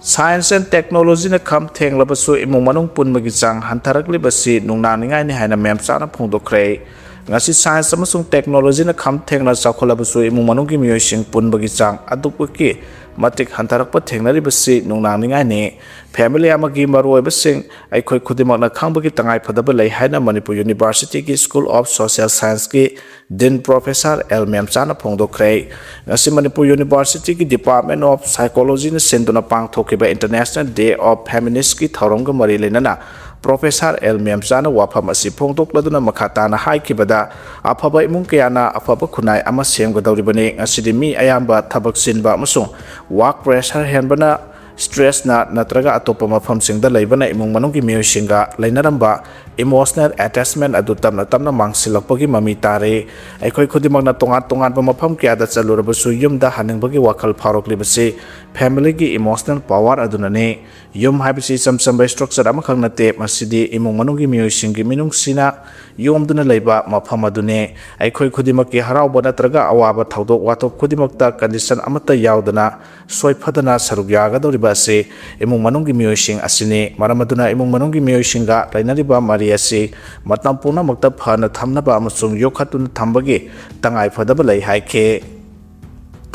Science and Technologyꯅ ꯈꯝ ꯊꯦꯡꯂꯕꯁꯨ ꯏꯃꯨꯡ ꯃꯅꯨꯡ ꯄꯨꯟꯕꯒꯤ ꯆꯥꯡ ꯍꯟꯊꯔꯛꯂꯤꯕꯁꯤ ꯅꯨꯡꯅꯥꯡꯅꯤꯡꯉꯥꯏꯅꯤ ꯍꯥꯏꯅ ꯃꯦꯝꯆꯥꯅ ꯐꯣꯡꯗꯣꯛꯈ꯭ꯔꯦ꯫ ꯉꯁꯤ science ꯑꯃꯁꯨꯡ technologyꯅ ꯈꯝ ꯊꯦꯡꯅ ꯆꯥꯎꯈꯠꯂꯕꯁꯨ ꯏꯃꯨꯡ ꯃꯅꯨꯡꯒꯤ ꯃꯤꯑꯣꯏꯁꯤꯡ ꯄꯨꯟꯕꯒꯤ ꯆꯥꯡ ꯑꯗꯨꯛꯀꯤ ꯃꯇꯤꯛ ꯍꯟꯊꯔꯛꯄ ꯊꯦꯡꯅꯔꯤꯕꯁꯤ ꯅꯨꯡꯅꯥꯡꯅꯤꯡꯉꯥꯏꯅꯤ꯫ Family ꯑꯃꯒꯤ ꯃꯔꯨꯑꯣꯏꯕꯁꯤꯡ ꯑꯩꯈꯣꯏ ꯈꯨꯗꯤꯡꯃꯛꯅ ꯈꯪꯕꯒꯤ ꯇꯉꯥꯏꯐꯗꯕ ꯂꯩ ꯍꯥꯏꯅ ꯃꯅꯤꯄꯨꯔ Universityꯒꯤ School of Social Scienceꯀꯤ Dean Professor ꯑꯦꯜ ꯃꯦꯝꯆꯥꯅ ꯐꯣꯡꯗꯣꯛꯈ꯭ꯔꯦ꯫ ꯉꯁꯤ ꯃꯅꯤꯄꯨꯔ Universityꯒꯤ Department of Psychologyꯅ ꯁꯤꯟꯗꯨꯅ ꯄꯥꯡꯊꯣꯛꯈꯤꯕ International Day of Feministꯀꯤ ꯊꯧꯔꯝꯒ ꯃꯔꯤ ꯂꯩꯅꯅ Professor ꯑꯦꯜ ꯃꯦꯝꯆꯥꯅ ꯋꯥꯐꯝ ꯑꯁꯤ ꯐꯣꯡꯗꯣꯛꯂꯗꯨꯅ ꯃꯈꯥ ꯇꯥꯅ ꯍꯥꯏꯈꯤꯕꯗ, ꯑꯐꯕ ꯏꯃꯨꯡ ꯀꯌꯥꯅ ꯑꯐꯕ ꯈꯨꯟꯅꯥꯏ ꯑꯃ ꯁꯦꯝꯒꯗꯧꯔꯤꯕꯅꯤ꯫ ꯉꯁꯤꯗꯤ ꯃꯤ ꯑꯌꯥꯝꯕ ꯊꯕꯛ ꯆꯤꯟꯕ ꯑꯃꯁꯨꯡ work pressure ꯍꯦꯟꯕꯅ ꯁ꯭ꯇ꯭ꯔꯦꯁꯅ ꯅꯠꯇ꯭ꯔꯒ ꯑꯇꯣꯞꯄ ꯃꯐꯝꯁꯤꯡꯗ ꯂꯩꯕꯅ ꯏꯃꯨꯡ ꯃꯅꯨꯡꯒꯤ ꯃꯤꯑꯣꯏꯁꯤꯡꯒ ꯂꯩꯅꯔꯝꯕ ꯏꯃꯣꯁꯅꯦꯜ ꯑꯦꯇꯦꯆꯃꯦꯟ ꯑꯗꯨ ꯇꯞꯅ ꯇꯞꯅ ꯃꯥꯡꯁꯤꯜꯂꯛꯄꯒꯤ ꯃꯃꯤ ꯇꯥꯔꯦ꯫ ꯑꯩꯈꯣꯏ ꯈꯨꯗꯤꯡꯃꯛꯅ ꯇꯣꯉꯥꯟ ꯇꯣꯉꯥꯟꯕ ꯃꯐꯝ ꯀꯌꯥꯗ ꯆꯠꯂꯨꯔꯕꯁꯨ ꯌꯨꯝꯗ ꯍꯟꯅꯤꯡꯕꯒꯤ ꯋꯥꯈꯜ ꯐꯥꯎꯔꯛꯂꯤꯕꯁꯤ ꯐꯦꯃꯤꯂꯤꯒꯤ ꯏꯃꯣꯁꯅꯦꯜ ꯄꯥꯋꯔ ꯑꯗꯨꯅꯅꯤ꯫ ꯌꯨꯝ ꯍꯥꯏꯕꯁꯤ ꯏꯆꯝ ꯆꯝꯕ ꯁ꯭ꯇ꯭ꯔꯛꯆꯔ ꯑꯃꯈꯛ ꯅꯠꯇꯦ, ꯃꯁꯤꯗꯤ ꯏꯃꯨꯡ ꯃꯅꯨꯡꯒꯤ ꯃꯤꯑꯣꯏꯁꯤꯡꯒꯤ ꯃꯤꯅꯨꯡꯁꯤꯅ ꯌꯣꯝꯗꯨꯅ ꯂꯩꯕ ꯃꯐꯝ ꯑꯗꯨꯅꯤ꯫ ꯑꯩꯈꯣꯏ ꯈꯨꯗꯤꯡꯃꯛꯀꯤ ꯍꯔꯥꯎꯕ ꯅꯠꯇ꯭ꯔꯒ ꯑꯋꯥꯕ ꯊꯧꯗꯣꯛ ꯋꯥꯊꯣꯛ ꯈꯨꯗꯤꯡꯃꯛꯇ ꯀꯟꯗꯤꯁꯟ ꯑꯃꯠꯇ ꯌꯥꯎꯗꯅ ꯁꯣꯏꯐꯗꯅ ꯁꯔꯨꯛ ꯌꯥꯒꯗꯧꯔꯤꯕ ꯑꯁꯤ ꯏꯃꯨꯡ ꯃꯅꯨꯡꯒꯤ ꯃꯤꯑꯣꯏꯁꯤꯡ ꯑꯁꯤꯅꯤ꯫ ꯃꯔꯝ ꯑꯗꯨꯅ ꯏꯃꯨꯡ ꯃꯅꯨꯡꯒꯤ ꯃꯤꯑꯣꯏꯁꯤꯡꯒ ꯂꯩꯅꯔꯤꯕ ꯃꯔꯤ ꯑꯁꯤ ꯃꯇꯝ ꯄꯨꯝꯅꯃꯛꯇ ꯐꯅ ꯊꯝꯅꯕ ꯑꯃꯁꯨꯡ ꯌꯣꯛꯈꯠꯇꯨꯅ ꯊꯝꯕꯒꯤ ꯇꯉꯥꯏꯐꯗꯕ ꯂꯩ ꯍꯥꯏꯈꯤ꯫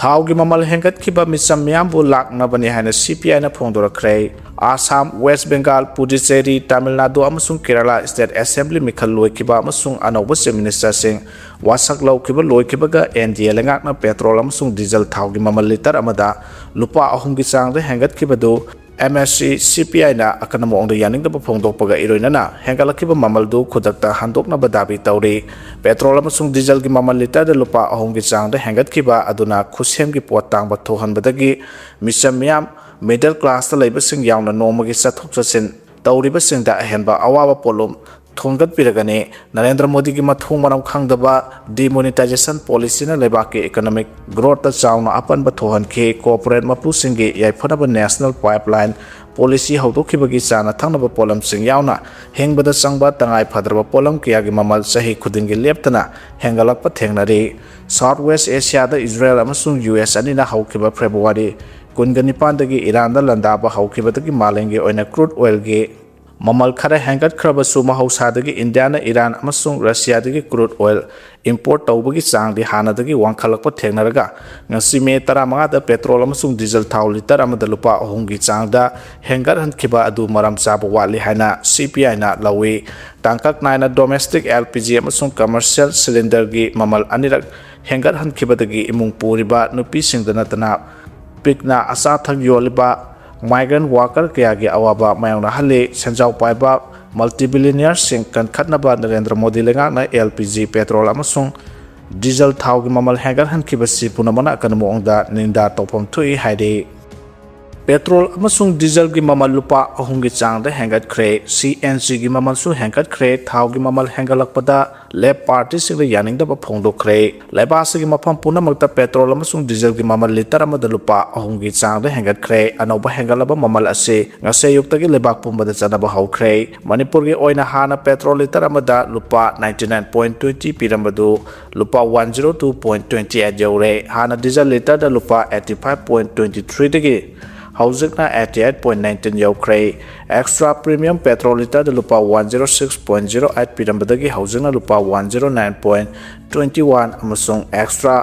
ꯊꯥꯎꯒꯤ ꯃꯃꯜ ꯍꯦꯟꯒꯠꯈꯤꯕ ꯃꯤꯆꯝ ꯃꯤꯌꯥꯝꯕꯨ ꯂꯥꯛꯅꯕꯅꯤ ꯍꯥꯏꯅ ꯁꯤ ꯄꯤ ꯑꯥꯏꯅ ꯐꯣꯡꯗꯣꯔꯛꯈ꯭ꯔꯦ꯫ ꯑꯥꯁꯥꯝ, ꯋꯦꯁ ꯕꯦꯡꯒꯥꯜ, ꯄꯨꯗꯨꯆꯦꯔꯤ, ꯇꯥꯃꯤꯜ ꯅꯥꯗꯨ ꯑꯃꯁꯨꯡ ꯀꯦꯔꯂꯥ ꯁ꯭ꯇꯦꯠ ꯑꯦꯁꯦꯝꯕ꯭ꯂꯤ ꯃꯤꯈꯜ ꯂꯣꯏꯈꯤꯕ ꯑꯃꯁꯨꯡ ꯑꯅꯧꯕ ꯆꯤꯐ ꯃꯤꯅꯤꯁꯇꯔꯁꯤꯡ ꯋꯥꯁꯛ ꯂꯧꯈꯤꯕ ꯂꯣꯏꯈꯤꯕꯒ ꯑꯦꯟ ꯗꯤ ꯑꯦ ꯂꯩꯉꯥꯛꯅ ꯄꯦꯇ꯭ꯔꯣꯜ ꯑꯃꯁꯨꯡ ꯗꯤꯖꯜ ꯊꯥꯎꯒꯤ ꯃꯃꯜ ꯂꯤꯇꯔ ꯑꯃꯗ ꯂꯨꯄꯥ ꯑꯍꯨꯝꯒꯤ ꯆꯥꯡꯗ ꯍꯦꯟꯒꯠꯈꯤꯕꯗꯨ ꯑꯦꯝ ꯑꯦꯁ ꯁꯤ, ꯁꯤ ꯄꯤ ꯑꯥꯏꯅ ꯑꯀꯟꯕ ꯃꯑꯣꯡꯗ ꯌꯥꯅꯤꯡꯗꯕ ꯐꯣꯡꯗꯣꯛꯄꯒ ꯏꯔꯣꯏꯅꯅ ꯍꯦꯟꯒꯠꯂꯛꯈꯤꯕ ꯃꯃꯜꯗꯨ ꯈꯨꯗꯛꯇ ꯍꯟꯗꯣꯛꯅꯕ ꯗꯥꯕꯤ ꯇꯧꯔꯤ꯫ ꯄꯦꯇ꯭ꯔꯣꯜ ꯑꯃꯁꯨꯡ ꯗꯤꯖꯜꯒꯤ ꯃꯃꯜ ꯂꯤꯇꯔꯗ ꯂꯨꯄꯥ ꯑꯍꯨꯝꯒꯤ ꯆꯥꯡꯗ ꯍꯦꯟꯒꯠꯈꯤꯕ ꯑꯗꯨꯅ ꯈꯨꯠꯁꯦꯝꯒꯤ ꯄꯣꯠ ꯇꯥꯡꯕ ꯊꯣꯛꯍꯟꯕꯗꯒꯤ ꯃꯤꯆꯝ ꯃꯤꯌꯥꯝ, ꯃꯤꯗꯜ ꯀ꯭ꯂꯥꯁꯇ ꯂꯩꯕꯁꯤꯡ ꯌꯥꯎꯅ ꯅꯣꯡꯃꯒꯤ ꯆꯠꯊꯣꯛ ꯆꯠꯁꯤꯟ ꯇꯧꯔꯤꯕꯁꯤꯡꯗ ꯑꯍꯦꯟꯕ ꯑꯋꯥꯕ ꯄꯣꯠꯂꯨꯝ ꯊꯣꯡꯒꯠꯄꯤꯔꯒꯅꯤ꯫ ꯅꯔꯦꯟꯗ꯭ꯔ ꯃꯣꯗꯤꯒꯤ ꯃꯊꯣꯡ ꯃꯔꯝ ꯈꯪꯗꯕ ꯗꯤꯃꯣꯅꯤꯇꯥꯏꯖꯦꯁꯟ ꯄꯣꯂꯤꯁꯤꯅ ꯂꯩꯕꯥꯛꯀꯤ ꯏꯀꯣꯅꯣꯃꯤꯛ ꯒ꯭ꯔꯣꯠꯇ ꯆꯥꯎꯅ ꯑꯄꯟꯕ ꯊꯣꯛꯍꯟꯈꯤ꯫ ꯀꯣꯔꯄꯣꯔꯦꯠ ꯃꯄꯨꯁꯤꯡꯒꯤ ꯌꯥꯏꯐꯅꯕ ꯅꯦꯁꯅꯦꯜ ꯄꯥꯏꯞꯂꯥꯏꯟ ꯄꯣꯂꯤꯁꯤ ꯍꯧꯗꯣꯛꯈꯤꯕꯒꯤ ꯆꯥꯅ ꯊꯛꯅꯕ ꯄꯣꯠꯂꯝꯁꯤꯡ ꯌꯥꯎꯅ ꯍꯤꯡꯕꯗ ꯆꯪꯕ ꯇꯉꯥꯏ ꯐꯗ꯭ꯔꯕ ꯄꯣꯠꯂꯝ ꯀꯌꯥꯒꯤ ꯃꯃꯜ ꯆꯍꯤ ꯈꯨꯗꯤꯡꯒꯤ ꯂꯦꯞꯇꯅ ꯍꯦꯟꯒꯠꯂꯛꯄ ꯊꯦꯡꯅꯔꯤ꯫ ꯁꯥꯎꯠ ꯋꯦꯁ ꯑꯦꯁꯤꯌꯥꯗ ꯏꯖꯔꯦꯜ ꯑꯃꯁꯨꯡ ꯌꯨ ꯑꯦꯁ ꯑꯅꯤꯅ ꯍꯧꯈꯤꯕ ꯐꯦꯕ꯭ꯔꯨꯋꯥꯔꯤ ꯀꯨꯟꯒ ꯅꯤꯄꯥꯟꯗꯒꯤ ꯏꯔꯥꯟꯗ ꯂꯥꯟꯗꯥꯕ ꯍꯧꯈꯤꯕꯗꯒꯤ ꯃꯥꯂꯦꯝꯒꯤ ꯑꯣꯏꯅ ꯀ꯭ꯔꯨꯗ ꯑꯣꯏꯜꯒꯤ ꯃꯃꯜ ꯈꯔ ꯍꯦꯟꯒꯠꯈ꯭ꯔꯕꯁꯨ, ꯃꯍꯧꯁꯥꯗꯒꯤ ꯏꯟꯗꯤꯌꯥꯅ ꯏꯔꯥꯟ ꯑꯃꯁꯨꯡ ꯔꯁꯤꯌꯥꯗꯒꯤ ꯀ꯭ꯔꯨꯗ ꯑꯣꯏꯜ ꯏꯝꯄꯣꯔꯠ ꯇꯧꯕꯒꯤ ꯆꯥꯡꯗꯤ ꯍꯥꯟꯅꯗꯒꯤ ꯋꯥꯡꯈꯠꯂꯛꯄ ꯊꯦꯡꯅꯔꯒ, ꯉꯁꯤ ꯃꯦ ꯇꯔꯥꯃꯉꯥꯗ ꯄꯦꯇ꯭ꯔꯣꯜ ꯑꯃꯁꯨꯡ ꯗꯤꯖꯜ ꯊꯥꯎ ꯂꯤꯇꯔ ꯑꯃꯗ ꯂꯨꯄꯥ ꯑꯍꯨꯝꯒꯤ ꯆꯥꯡꯗ ꯍꯦꯟꯒꯠꯍꯟꯈꯤꯕ ꯑꯗꯨ ꯃꯔꯝ ꯆꯥꯕ ꯋꯥꯠꯂꯤ ꯍꯥꯏꯅ ꯁꯤ ꯄꯤ ꯑꯥꯏꯅ ꯂꯧꯏ꯫ ꯇꯥꯡꯀꯛ ꯅꯥꯏꯅ ꯗꯣꯃꯦꯁꯇꯤꯛ ꯑꯦꯜ ꯄꯤ ꯖꯤ ꯑꯃꯁꯨꯡ ꯀꯃꯔꯁꯤꯌꯦꯜ ꯁꯤꯂꯤꯟꯗꯔꯒꯤ ꯃꯃꯜ ꯑꯅꯤꯔꯛ ꯍꯦꯟꯒꯠꯍꯟꯈꯤꯕꯗꯒꯤ ꯏꯃꯨꯡ ꯄꯨꯔꯤꯕ ꯅꯨꯄꯤꯁꯤꯡꯗ ꯅꯠꯇꯅ ꯄꯤꯛꯅ ꯑꯆꯥ ꯑꯊꯛ ꯌꯣꯜꯂꯤꯕ ꯃꯥꯏꯒ꯭ꯔꯦꯟ ꯋꯥꯀꯔ ꯀꯌꯥꯒꯤ ꯑꯋꯥꯕ ꯃꯥꯌꯣꯛꯅꯍꯜꯂꯤ꯫ ꯁꯦꯟꯖꯥꯎ ꯄꯥꯏꯕ ꯃꯜꯇꯤꯕꯤꯂꯤꯅꯤꯌꯔꯁꯤꯡ ꯀꯟꯈꯠꯅꯕ ꯅꯔꯦꯟꯗ꯭ꯔ ꯃꯣꯗꯤ ꯂꯩꯉꯥꯛꯅ ꯑꯦꯜ ꯄꯤ ꯖꯤ, ꯄꯦꯇ꯭ꯔꯣꯜ ꯑꯃꯁꯨꯡ ꯗꯤꯖꯜ ꯊꯥꯎꯒꯤ ꯃꯃꯜ ꯍꯦꯟꯒꯠꯍꯟꯈꯤꯕꯁꯤ ꯄꯨꯝꯅꯃꯛꯅ ꯑꯀꯟꯕ ꯃꯑꯣꯡꯗ ꯅꯤꯟꯗꯥ ꯇꯧꯐꯝ ꯊꯣꯛꯏ ꯍꯥꯏꯔꯤ꯫ ꯄꯦꯇ꯭ꯔꯣꯜ ꯑꯃꯁꯨꯡ ꯗꯤꯖꯜꯒꯤ ꯃꯃꯜ ꯂꯨꯄꯥ ꯑꯍꯨꯝꯒꯤ ꯆꯥꯡꯗ ꯍꯦꯟꯒꯠꯈ꯭ꯔꯦ꯫ ꯁꯤ ꯑꯦꯟ ꯖꯤꯒꯤ ꯃꯃꯜꯁꯨ ꯍꯦꯟꯒꯠꯈ꯭ꯔꯦ꯫ ꯊꯥꯎꯒꯤ ꯃꯃꯜ ꯍꯦꯟꯒꯠꯂꯛꯄꯗ ꯂꯦꯞ ꯄꯥꯔꯇꯤꯁꯤꯡꯗ ꯌꯥꯅꯤꯡꯗꯕ ꯐꯣꯡꯗꯣꯛꯈ꯭ꯔꯦ꯫ ꯂꯩꯕꯥꯛ ꯑꯁꯤꯒꯤ ꯃꯐꯝ ꯄꯨꯝꯅꯃꯛꯇ ꯄꯦꯇ꯭ꯔꯣꯜ ꯑꯃꯁꯨꯡ ꯗꯤꯖꯜꯒꯤ ꯃꯃꯜ ꯂꯤꯇꯔ ꯑꯃꯗ ꯂꯨꯄꯥ ꯑꯍꯨꯝꯒꯤ ꯆꯥꯡꯗ ꯍꯦꯟꯒꯠꯈ꯭ꯔꯦ꯫ ꯑꯅꯧꯕ ꯍꯦꯟꯒꯠꯂꯕ ꯃꯃꯜ ꯑꯁꯤ ꯉꯁꯤ ꯑꯌꯨꯛꯇꯒꯤ ꯂꯩꯕꯥꯛ ꯄꯨꯝꯕꯗ ꯆꯠꯅꯕ ꯍꯧꯈ꯭ꯔꯦ꯫ ꯃꯅꯤꯄꯨꯔꯒꯤ ꯑꯣꯏꯅ ꯍꯥꯟꯅ ꯄꯦꯇ꯭ꯔꯣꯜ ꯂꯤꯇꯔ ꯑꯃꯗ ꯂꯨꯄꯥ ninety nine point twenty ꯄꯤꯔꯝꯕꯗꯨ ꯂꯨꯄꯥ one zero two point twenty eight ꯌꯧꯔꯦ꯫ ꯍꯥꯟꯅ ꯗꯤꯖꯜ ꯂꯤꯇꯔꯗ ꯂꯨꯄꯥ eighty five point twenty three ꯗꯒꯤ ꯍꯧꯖꯤꯛꯅ eighty eight point nineteen ꯌꯧꯈ꯭ꯔꯦ꯫ ꯑꯦꯛꯁꯇ꯭ꯔꯥ ꯄ꯭ꯔꯤꯃꯤꯌꯝ ꯄꯦꯇ꯭ꯔꯣꯜ ꯂꯤꯇꯔꯗ ꯂꯨꯄꯥ one zero six point zero eight ꯄꯤꯔꯝꯕꯗꯒꯤ ꯍꯧꯖꯤꯛꯅ ꯂꯨꯄꯥ one zero nine point twenty one ꯑꯃꯁꯨꯡ ꯑꯦꯛꯁꯇ꯭ꯔꯥ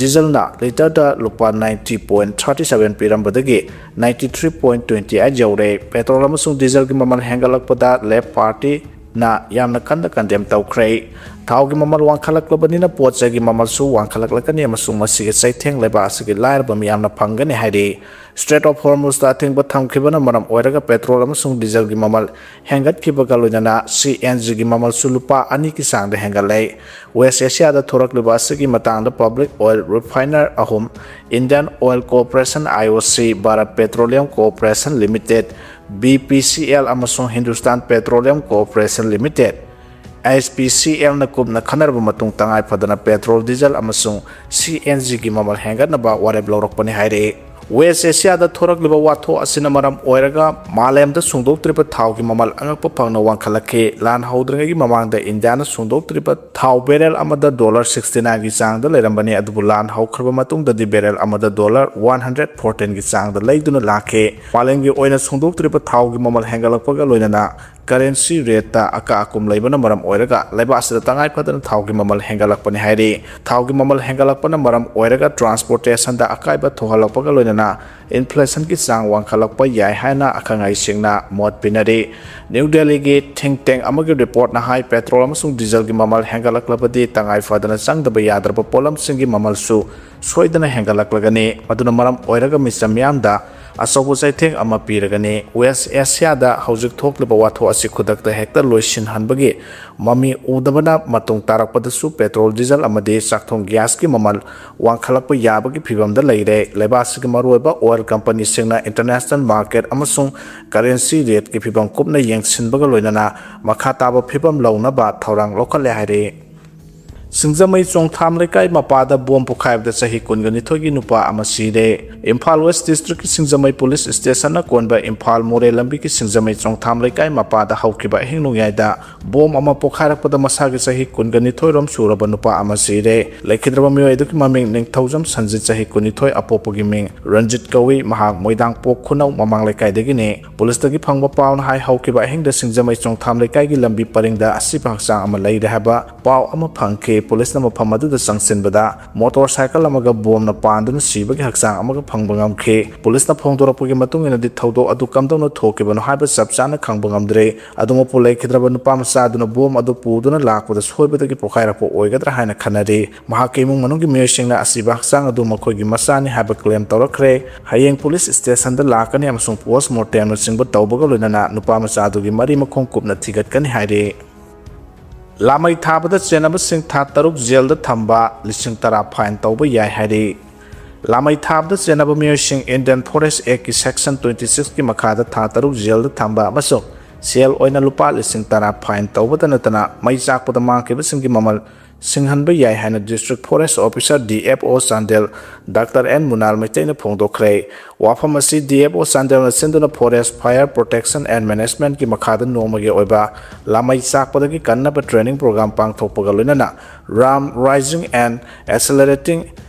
ꯗꯤꯖꯜꯅ ꯂꯤꯇꯔꯗ ꯂꯨꯄꯥ ninety point thirty seven ꯄꯤꯔꯝꯕꯗꯒꯤ ninety three point twenty eight ꯌꯧꯔꯦ꯫ ꯄꯦꯇ꯭ꯔꯣꯜ ꯑꯃꯁꯨꯡ ꯗꯤꯖꯜꯒꯤ ꯃꯃꯜ ꯍꯦꯟꯒꯠꯂꯛꯄꯗ ꯂꯦꯞ ꯄꯥꯔꯇꯤꯅ ꯌꯥꯝꯅ ꯀꯟꯅ ꯀꯟꯗꯦꯝ ꯇꯧꯈ꯭ꯔꯦ꯫ ꯊꯥꯎꯒꯤ ꯃꯃꯜ ꯋꯥꯡꯈꯠꯂꯛꯂꯕꯅꯤꯅ ꯄꯣꯠ ꯆꯩꯒꯤ ꯃꯃꯜꯁꯨ ꯋꯥꯡꯈꯠꯂꯛꯂꯒꯅꯤ ꯑꯃꯁꯨꯡ ꯃꯁꯤꯒꯤ ꯆꯩꯊꯦꯡ ꯂꯩꯕꯥꯛ ꯑꯁꯤꯒꯤ ꯂꯥꯏꯔꯕ ꯃꯤꯌꯥꯝꯅ ꯐꯪꯒꯅꯤ ꯍꯥꯏꯔꯤ꯫ ꯁ꯭ꯇ꯭ꯔꯦꯠ ꯑꯣꯐ ꯍꯣꯔꯃꯨꯖꯇ ꯑꯊꯤꯡꯕ ꯊꯝꯈꯤꯕꯅ ꯃꯔꯝ ꯑꯣꯏꯔꯒ ꯄꯦꯇ꯭ꯔꯣꯜ ꯑꯃꯁꯨꯡ ꯗꯤꯖꯜꯒꯤ ꯃꯃꯜ ꯍꯦꯟꯒꯠꯈꯤꯕꯒ ꯂꯣꯏꯅꯅ ꯁꯤ ꯑꯦꯟ ꯖꯤꯒꯤ ꯃꯃꯜꯁꯨ ꯂꯨꯄꯥ ꯑꯅꯤꯒꯤ ꯆꯥꯡꯗ ꯍꯦꯟꯒꯠꯂꯦ꯫ ꯋꯦꯁ ꯑꯦꯁꯤꯌꯥꯗ ꯊꯣꯔꯛꯂꯤꯕ ꯑꯁꯤꯒꯤ ꯃꯇꯥꯡꯗ ꯄꯕ꯭ꯂꯤꯛ ꯑꯣꯏꯜ ꯔꯤꯐꯥꯏꯅꯔ ꯑꯍꯨꯝ, Indian oil corporation, I O C, Bharat petroleum corporation limited, B P C L, ꯑꯃꯁꯨꯡ Hindustan petroleum corporation limited, H P C ꯑꯦꯜꯅ ꯀꯨꯞꯅ ꯈꯟꯅꯔꯕ ꯃꯇꯨꯡ, ꯇꯉꯥꯏ ꯐꯗꯅ ꯄꯦꯇ꯭ꯔꯣꯜ, ꯗꯤꯖꯜ ꯑꯃꯁꯨꯡ ꯁꯤ ꯑꯦꯟ ꯖꯤꯒꯤ ꯃꯃꯜ ꯍꯦꯟꯒꯠꯅꯕ ꯋꯥꯔꯦꯞ ꯂꯧꯔꯛꯄꯅꯤ ꯍꯥꯏꯔꯛꯏ꯫ ꯋꯦꯁ ꯑꯦꯁꯤꯌꯥꯗ ꯊꯣꯔꯛꯂꯤꯕ ꯋꯥꯊꯣꯛ ꯑꯁꯤꯅ ꯃꯔꯝ ꯑꯣꯏꯔꯒ ꯃꯥꯂꯦꯝꯗ ꯁꯨꯡꯗꯣꯛꯇ꯭ꯔꯤꯕ ꯊꯥꯎꯒꯤ ꯃꯃꯜ ꯑꯉꯛꯄ ꯐꯪꯅ ꯋꯥꯡꯈꯠꯂꯛꯈꯤ꯫ ꯂꯥꯟ ꯍꯧꯗ꯭ꯔꯤꯉꯩꯒꯤ ꯃꯃꯥꯡꯗ ꯏꯟꯗꯤꯌꯥꯅ ꯁꯨꯡꯗꯣꯛꯇ꯭ꯔꯤꯕ ꯊꯥꯎ ꯕꯦꯔꯦꯜ ꯑꯃꯗ ꯗꯣꯂꯔ sixty nineꯒꯤ ꯆꯥꯡꯗ ꯂꯩꯔꯝꯕꯅꯤ, ꯑꯗꯨꯕꯨ ꯂꯥꯟ ꯍꯧꯈ꯭ꯔꯕ ꯃꯇꯨꯡꯗꯗꯤ ꯕꯦꯔꯦꯜ ꯑꯃꯗ ꯗꯣꯂꯔ one hundred fourteenꯒꯤ ꯆꯥꯡꯗ ꯂꯩꯗꯨꯅ ꯂꯥꯛꯈꯤ꯫ ꯃꯥꯂꯦꯝꯒꯤ ꯑꯣꯏꯅ ꯁꯨꯡꯗꯣꯛꯇ꯭ꯔꯤꯕ ꯊꯥꯎꯒꯤ ꯃꯃꯜ ꯍꯦꯟꯒꯠꯂꯛꯄꯒ ꯂꯣꯏꯅꯅ ꯀꯔꯦꯟꯁꯤ ꯔꯦꯠꯇ ꯑꯀꯥ ꯑꯀꯨꯝ ꯂꯩꯕꯅ ꯃꯔꯝ ꯑꯣꯏꯔꯒ ꯂꯩꯕꯥꯛ ꯑꯁꯤꯗ ꯇꯉꯥꯏ ꯐꯗꯅ ꯊꯥꯎꯒꯤ ꯃꯃꯜ ꯍꯦꯟꯒꯠꯂꯛꯄꯅꯤ ꯍꯥꯏꯔꯤ꯫ ꯊꯥꯎꯒꯤ ꯃꯃꯜ ꯍꯦꯟꯒꯠꯂꯛꯄꯅ ꯃꯔꯝ ꯑꯣꯏꯔꯒ ꯇ꯭ꯔꯥꯟꯁꯄꯣꯔꯇꯦꯁꯟꯗ ꯑꯀꯥꯏꯕ ꯊꯣꯛꯍꯜꯂꯛꯄꯒ ꯂꯣꯏꯅꯅ ꯏꯟꯐ꯭ꯂꯦꯁꯟꯒꯤ ꯆꯥꯡ ꯋꯥꯡꯈꯠꯂꯛꯄ ꯌꯥꯏ ꯍꯥꯏꯅ ꯑꯈꯪ ꯑꯍꯩꯁꯤꯡꯅ ꯃꯣꯠ ꯄꯤꯅꯔꯤ꯫ ꯅ꯭ꯌꯨ ꯗꯦꯜꯂꯤꯒꯤ ꯊꯤꯡ ꯇꯦꯡ ꯑꯃꯒꯤ ꯔꯤꯄꯣꯔꯠꯅ ꯍꯥꯏ, ꯄꯦꯇ꯭ꯔꯣꯜ ꯑꯃꯁꯨꯡ ꯗꯤꯖꯜꯒꯤ ꯃꯃꯜ ꯍꯦꯟꯒꯠꯂꯛꯂꯕꯗꯤ ꯇꯉꯥꯏ ꯐꯗꯅ ꯆꯪꯗꯕ ꯌꯥꯗ꯭ꯔꯕ ꯄꯣꯠꯂꯝꯁꯤꯡꯒꯤ ꯃꯃꯜꯁꯨ ꯁꯣꯏꯗꯅ ꯍꯦꯟꯒꯠꯂꯛꯂꯒꯅꯤ꯫ ꯃꯗꯨꯅ ꯃꯔꯝ ꯑꯣꯏꯔꯒ ꯃꯤꯆꯝ ꯃꯤꯌꯥꯝꯗ ꯑꯆꯧꯕ ꯆꯩꯊꯦꯡ ꯑꯃ ꯄꯤꯔꯒꯅꯤ꯫ ꯋꯦꯁ ꯑꯦꯁꯤꯌꯥꯗ ꯍꯧꯖꯤꯛ ꯊꯣꯛꯂꯤꯕ ꯋꯥꯊꯣꯛ ꯑꯁꯤ ꯈꯨꯗꯛꯇ ꯍꯦꯛꯇ ꯂꯣꯏꯁꯤꯟꯍꯟꯕꯒꯤ ꯃꯃꯤ ꯎꯗꯕꯅ ꯃꯇꯨꯡ ꯇꯥꯔꯛꯄꯗꯁꯨ ꯄꯦꯇ꯭ꯔꯣꯜ, ꯗꯤꯖꯜ ꯑꯃꯗꯤ ꯆꯥꯛꯊꯣꯡ ꯒ꯭ꯌꯥꯁꯀꯤ ꯃꯃꯜ ꯋꯥꯡꯈꯠꯂꯛꯄ ꯌꯥꯕꯒꯤ ꯐꯤꯚꯝꯗ ꯂꯩꯔꯦ꯫ ꯂꯩꯕꯥꯛ ꯑꯁꯤꯒꯤ ꯃꯔꯨꯑꯣꯏꯕ ꯑꯣꯏꯜ ꯀꯝꯄꯅꯤꯁꯤꯡꯅ ꯏꯟꯇꯔꯅꯦꯁꯅꯦꯜ ꯃꯥꯔꯀꯦꯠ ꯑꯃꯁꯨꯡ ꯀꯔꯦꯟꯁꯤ ꯔꯦꯠꯀꯤ ꯐꯤꯚꯝ ꯀꯨꯞꯅ ꯌꯦꯡꯁꯤꯟꯕꯒ ꯂꯣꯏꯅꯅ ꯃꯈꯥ ꯇꯥꯕ ꯐꯤꯚꯝ ꯂꯧꯅꯕ ꯊꯧꯔꯥꯡ ꯂꯧꯈꯠꯂꯦ ꯍꯥꯏꯔꯤ꯫ ꯁꯤꯡꯖꯃꯩ ꯆꯣꯡꯊꯥꯝ ꯂꯩꯀꯥꯏ ꯃꯄꯥꯗ ꯕꯣꯝ ꯄꯣꯈꯥꯏꯕꯗ ꯆꯍꯤ ꯀꯨꯟꯒ ꯅꯤꯊꯣꯏꯒꯤ ꯅꯨꯄꯥ ꯑꯃ ꯁꯤꯔꯦ꯫ ꯏꯝꯐꯥꯜ ꯋꯦꯁ ꯗꯤꯁꯇ꯭ꯔꯤꯛꯀꯤ ꯁꯤꯡꯖꯃꯩ ꯄꯨꯂꯤꯁ ꯁ꯭ꯇꯦꯁꯟꯅ ꯀꯣꯟꯕ ꯏꯝꯐꯥꯜ ꯃꯣꯔꯦ ꯂꯝꯕꯤꯒꯤ ꯁꯤꯡꯖꯃꯩ ꯆꯣꯡꯊꯥꯝ ꯂꯩꯀꯥꯏ ꯃꯄꯥꯗ ꯍꯧꯈꯤꯕ ꯑꯍꯤꯡ ꯅꯣꯡꯌꯥꯏꯗ ꯕꯣꯝ ꯑꯃ ꯄꯣꯈꯥꯏꯔꯛꯄꯗ ꯃꯁꯥꯒꯤ ꯆꯍꯤ ꯀꯨꯟꯒ ꯅꯤꯊꯣꯏꯔꯣꯝ ꯁꯨꯔꯕ ꯅꯨꯄꯥ ꯑꯃ ꯁꯤꯔꯦ꯫ ꯂꯩꯈꯤꯗ꯭ꯔꯕ ꯃꯤꯑꯣꯏ ꯑꯗꯨꯒꯤ ꯃꯃꯤꯡ ꯅꯤꯡꯊꯧꯖꯝ ꯁꯟꯖꯤꯠ, ꯆꯍꯤ ꯀꯨꯟꯅꯤꯊꯣꯏ, ꯑꯄꯣꯛꯄꯒꯤ ꯃꯤꯡ ꯔꯟꯖꯤꯠ ꯀꯧꯏ꯫ ꯃꯍꯥꯛ ꯃꯣꯏꯗꯥꯡꯄꯣꯛ ꯈꯨꯅꯧ ꯃꯃꯥꯡ ꯂꯩꯀꯥꯏꯗꯒꯤꯅꯤ꯫ ꯄꯨꯂꯤꯁꯇꯒꯤ ꯐꯪꯕ ꯄꯥꯎꯅ ꯍꯥꯏ, ꯍꯧꯈꯤꯕ ꯑꯍꯤꯡꯗ ꯁꯤꯡꯖꯃꯩ ꯆꯣꯡꯊꯥꯝ ꯂꯩꯀꯥꯏꯒꯤ ꯂꯝꯕꯤ ꯄꯔꯤꯡꯗ ꯑꯁꯤꯕ ꯍꯛꯆꯥꯡ ꯑꯃ ꯂꯩꯔꯦ ꯍꯥꯏꯕ ꯄꯥꯎ ꯑꯃ ꯐꯪꯈꯤ꯫ ꯄꯨꯂꯤꯁꯅ ꯃꯐꯝ ꯑꯗꯨꯗ ꯆꯪꯁꯤꯟꯕꯗ ꯃꯣꯇꯣꯔ ꯁꯥꯏꯀꯜ ꯑꯃꯒ ꯕꯣꯝꯅ ꯄꯥꯟꯗꯨꯅ ꯁꯤꯕꯒꯤ ꯍꯛꯆꯥꯡ ꯑꯃꯒ ꯐꯪꯕ ꯉꯝꯈꯤ꯫ ꯄꯨꯂꯤꯁꯅ ꯐꯣꯡꯗꯣꯔꯛꯄꯒꯤ ꯃꯇꯨꯡ ꯏꯟꯅꯗꯤ ꯊꯧꯗꯣꯛ ꯑꯗꯨ ꯀꯝꯗꯧꯅ ꯊꯣꯛꯈꯤꯕꯅꯣ ꯍꯥꯏꯕ ꯆꯞ ꯆꯥꯅ ꯈꯪꯕ ꯉꯝꯗ꯭ꯔꯤ꯫ ꯑꯗꯨꯃꯛꯄꯨ ꯂꯩꯈꯤꯗ꯭ꯔꯕ ꯅꯨꯄꯥ ꯃꯆꯥ ꯑꯗꯨꯅ ꯕꯣꯝ ꯑꯗꯨ ꯄꯨꯗꯨꯅ ꯂꯥꯛꯄꯗ ꯁꯣꯏꯕꯗꯒꯤ ꯄꯣꯈꯥꯏꯔꯛꯄ ꯑꯣꯏꯒꯗ꯭ꯔꯥ ꯍꯥꯏꯅ ꯈꯟꯅꯔꯤ꯫ ꯃꯍꯥꯛꯀꯤ ꯏꯃꯨꯡ ꯃꯅꯨꯡꯒꯤ ꯃꯤꯑꯣꯏꯁꯤꯡꯅ ꯑꯁꯤꯕ ꯍꯛꯆꯥꯡ ꯑꯗꯨ ꯃꯈꯣꯏꯒꯤ ꯃꯆꯥꯅꯤ ꯍꯥꯏꯕ ꯀ꯭ꯂꯦꯝ ꯇꯧꯔꯛꯈ꯭ꯔꯦ꯫ ꯍꯌꯦꯡ ꯄꯨꯂꯤꯁ ꯁ꯭ꯇꯦꯁꯟꯗ ꯂꯥꯛꯀꯅꯤ ꯑꯃꯁꯨꯡ ꯄꯣꯁ ꯃꯣꯔꯇꯦꯝꯅꯆꯤꯡꯕ ꯇꯧꯕꯒ ꯂꯣꯏꯅꯅ ꯅꯨꯄꯥ ꯃꯆꯥ ꯑꯗꯨꯒꯤ ꯃꯔꯤ ꯃꯈꯣꯡ ꯀꯨꯞꯅ ꯊꯤꯒꯠꯀꯅꯤ ꯍꯥꯏꯔꯤ꯫ ꯂꯥꯃꯩ ꯊꯥꯕꯗ ꯆꯦꯟꯅꯕꯁꯤꯡ ꯊꯥ ꯇꯔꯨꯛ ꯖꯦꯜꯗ ꯊꯝꯕ, ꯂꯤꯁꯤꯡ ꯇꯔꯥ ꯐꯥꯏꯟ ꯇꯧꯕ ꯌꯥꯏ ꯍꯥꯏꯔꯤ꯫ ꯂꯥꯃꯩ ꯊꯥꯕꯗ ꯆꯦꯟꯅꯕ ꯃꯤꯑꯣꯏꯁꯤꯡ ꯏꯟꯗꯤꯌꯟ ꯐꯣꯔꯦꯁ ꯑꯦꯛꯀꯤ ꯁꯦꯛꯁꯟ ꯇ꯭ꯋꯦꯟꯇꯤ ꯁꯤꯛꯁꯀꯤ ꯃꯈꯥꯗ ꯊꯥ ꯇꯔꯨꯛ ꯖꯦꯜꯗ ꯊꯝꯕ ꯑꯃꯁꯨꯡ ꯁꯦꯜ ꯑꯣꯏꯅ ꯂꯨꯄꯥ ꯂꯤꯁꯤꯡ ꯇꯔꯥ ꯐꯥꯏꯟ ꯇꯧꯕꯇ ꯅꯠꯇꯅ ꯃꯩ ꯆꯥꯛꯄꯗ ꯃꯥꯡꯈꯤꯕꯁꯤꯡꯒꯤ ꯃꯃꯜ ꯁꯤꯡꯍꯟꯕ ꯌꯥꯏ ꯍꯥꯏꯅ district forest officer, D F O, Chandel doctor N Munal ꯃꯩꯇꯩꯅ ꯐꯣꯡꯗꯣꯛꯈ꯭ꯔꯦ꯫ ꯋꯥꯐꯝ ꯑꯁꯤ ꯗꯤ ꯑꯦꯐ ꯑꯣ ꯆꯥꯟꯗꯦꯜꯅ ꯁꯤꯟꯗꯨꯅ ꯐꯣꯔꯦꯁ ꯐꯥꯌꯔ ꯄ꯭ꯔꯣꯇꯦꯛꯁꯟ ꯑꯦꯟ ꯃꯦꯅꯦꯖꯃꯦꯟꯠꯀꯤ ꯃꯈꯥꯗ ꯅꯣꯡꯃꯒꯤ ꯑꯣꯏꯕ ꯂꯥꯃꯩ ꯆꯥꯛꯄꯗꯒꯤ ꯀꯟꯅꯕ ꯇ꯭ꯔꯦꯅꯤꯡ ꯄ꯭ꯔꯣꯒ꯭ꯔꯥꯝ ꯄꯥꯡꯊꯣꯛꯄꯒ ꯂꯣꯏꯅꯅ RAMP raising and accelerating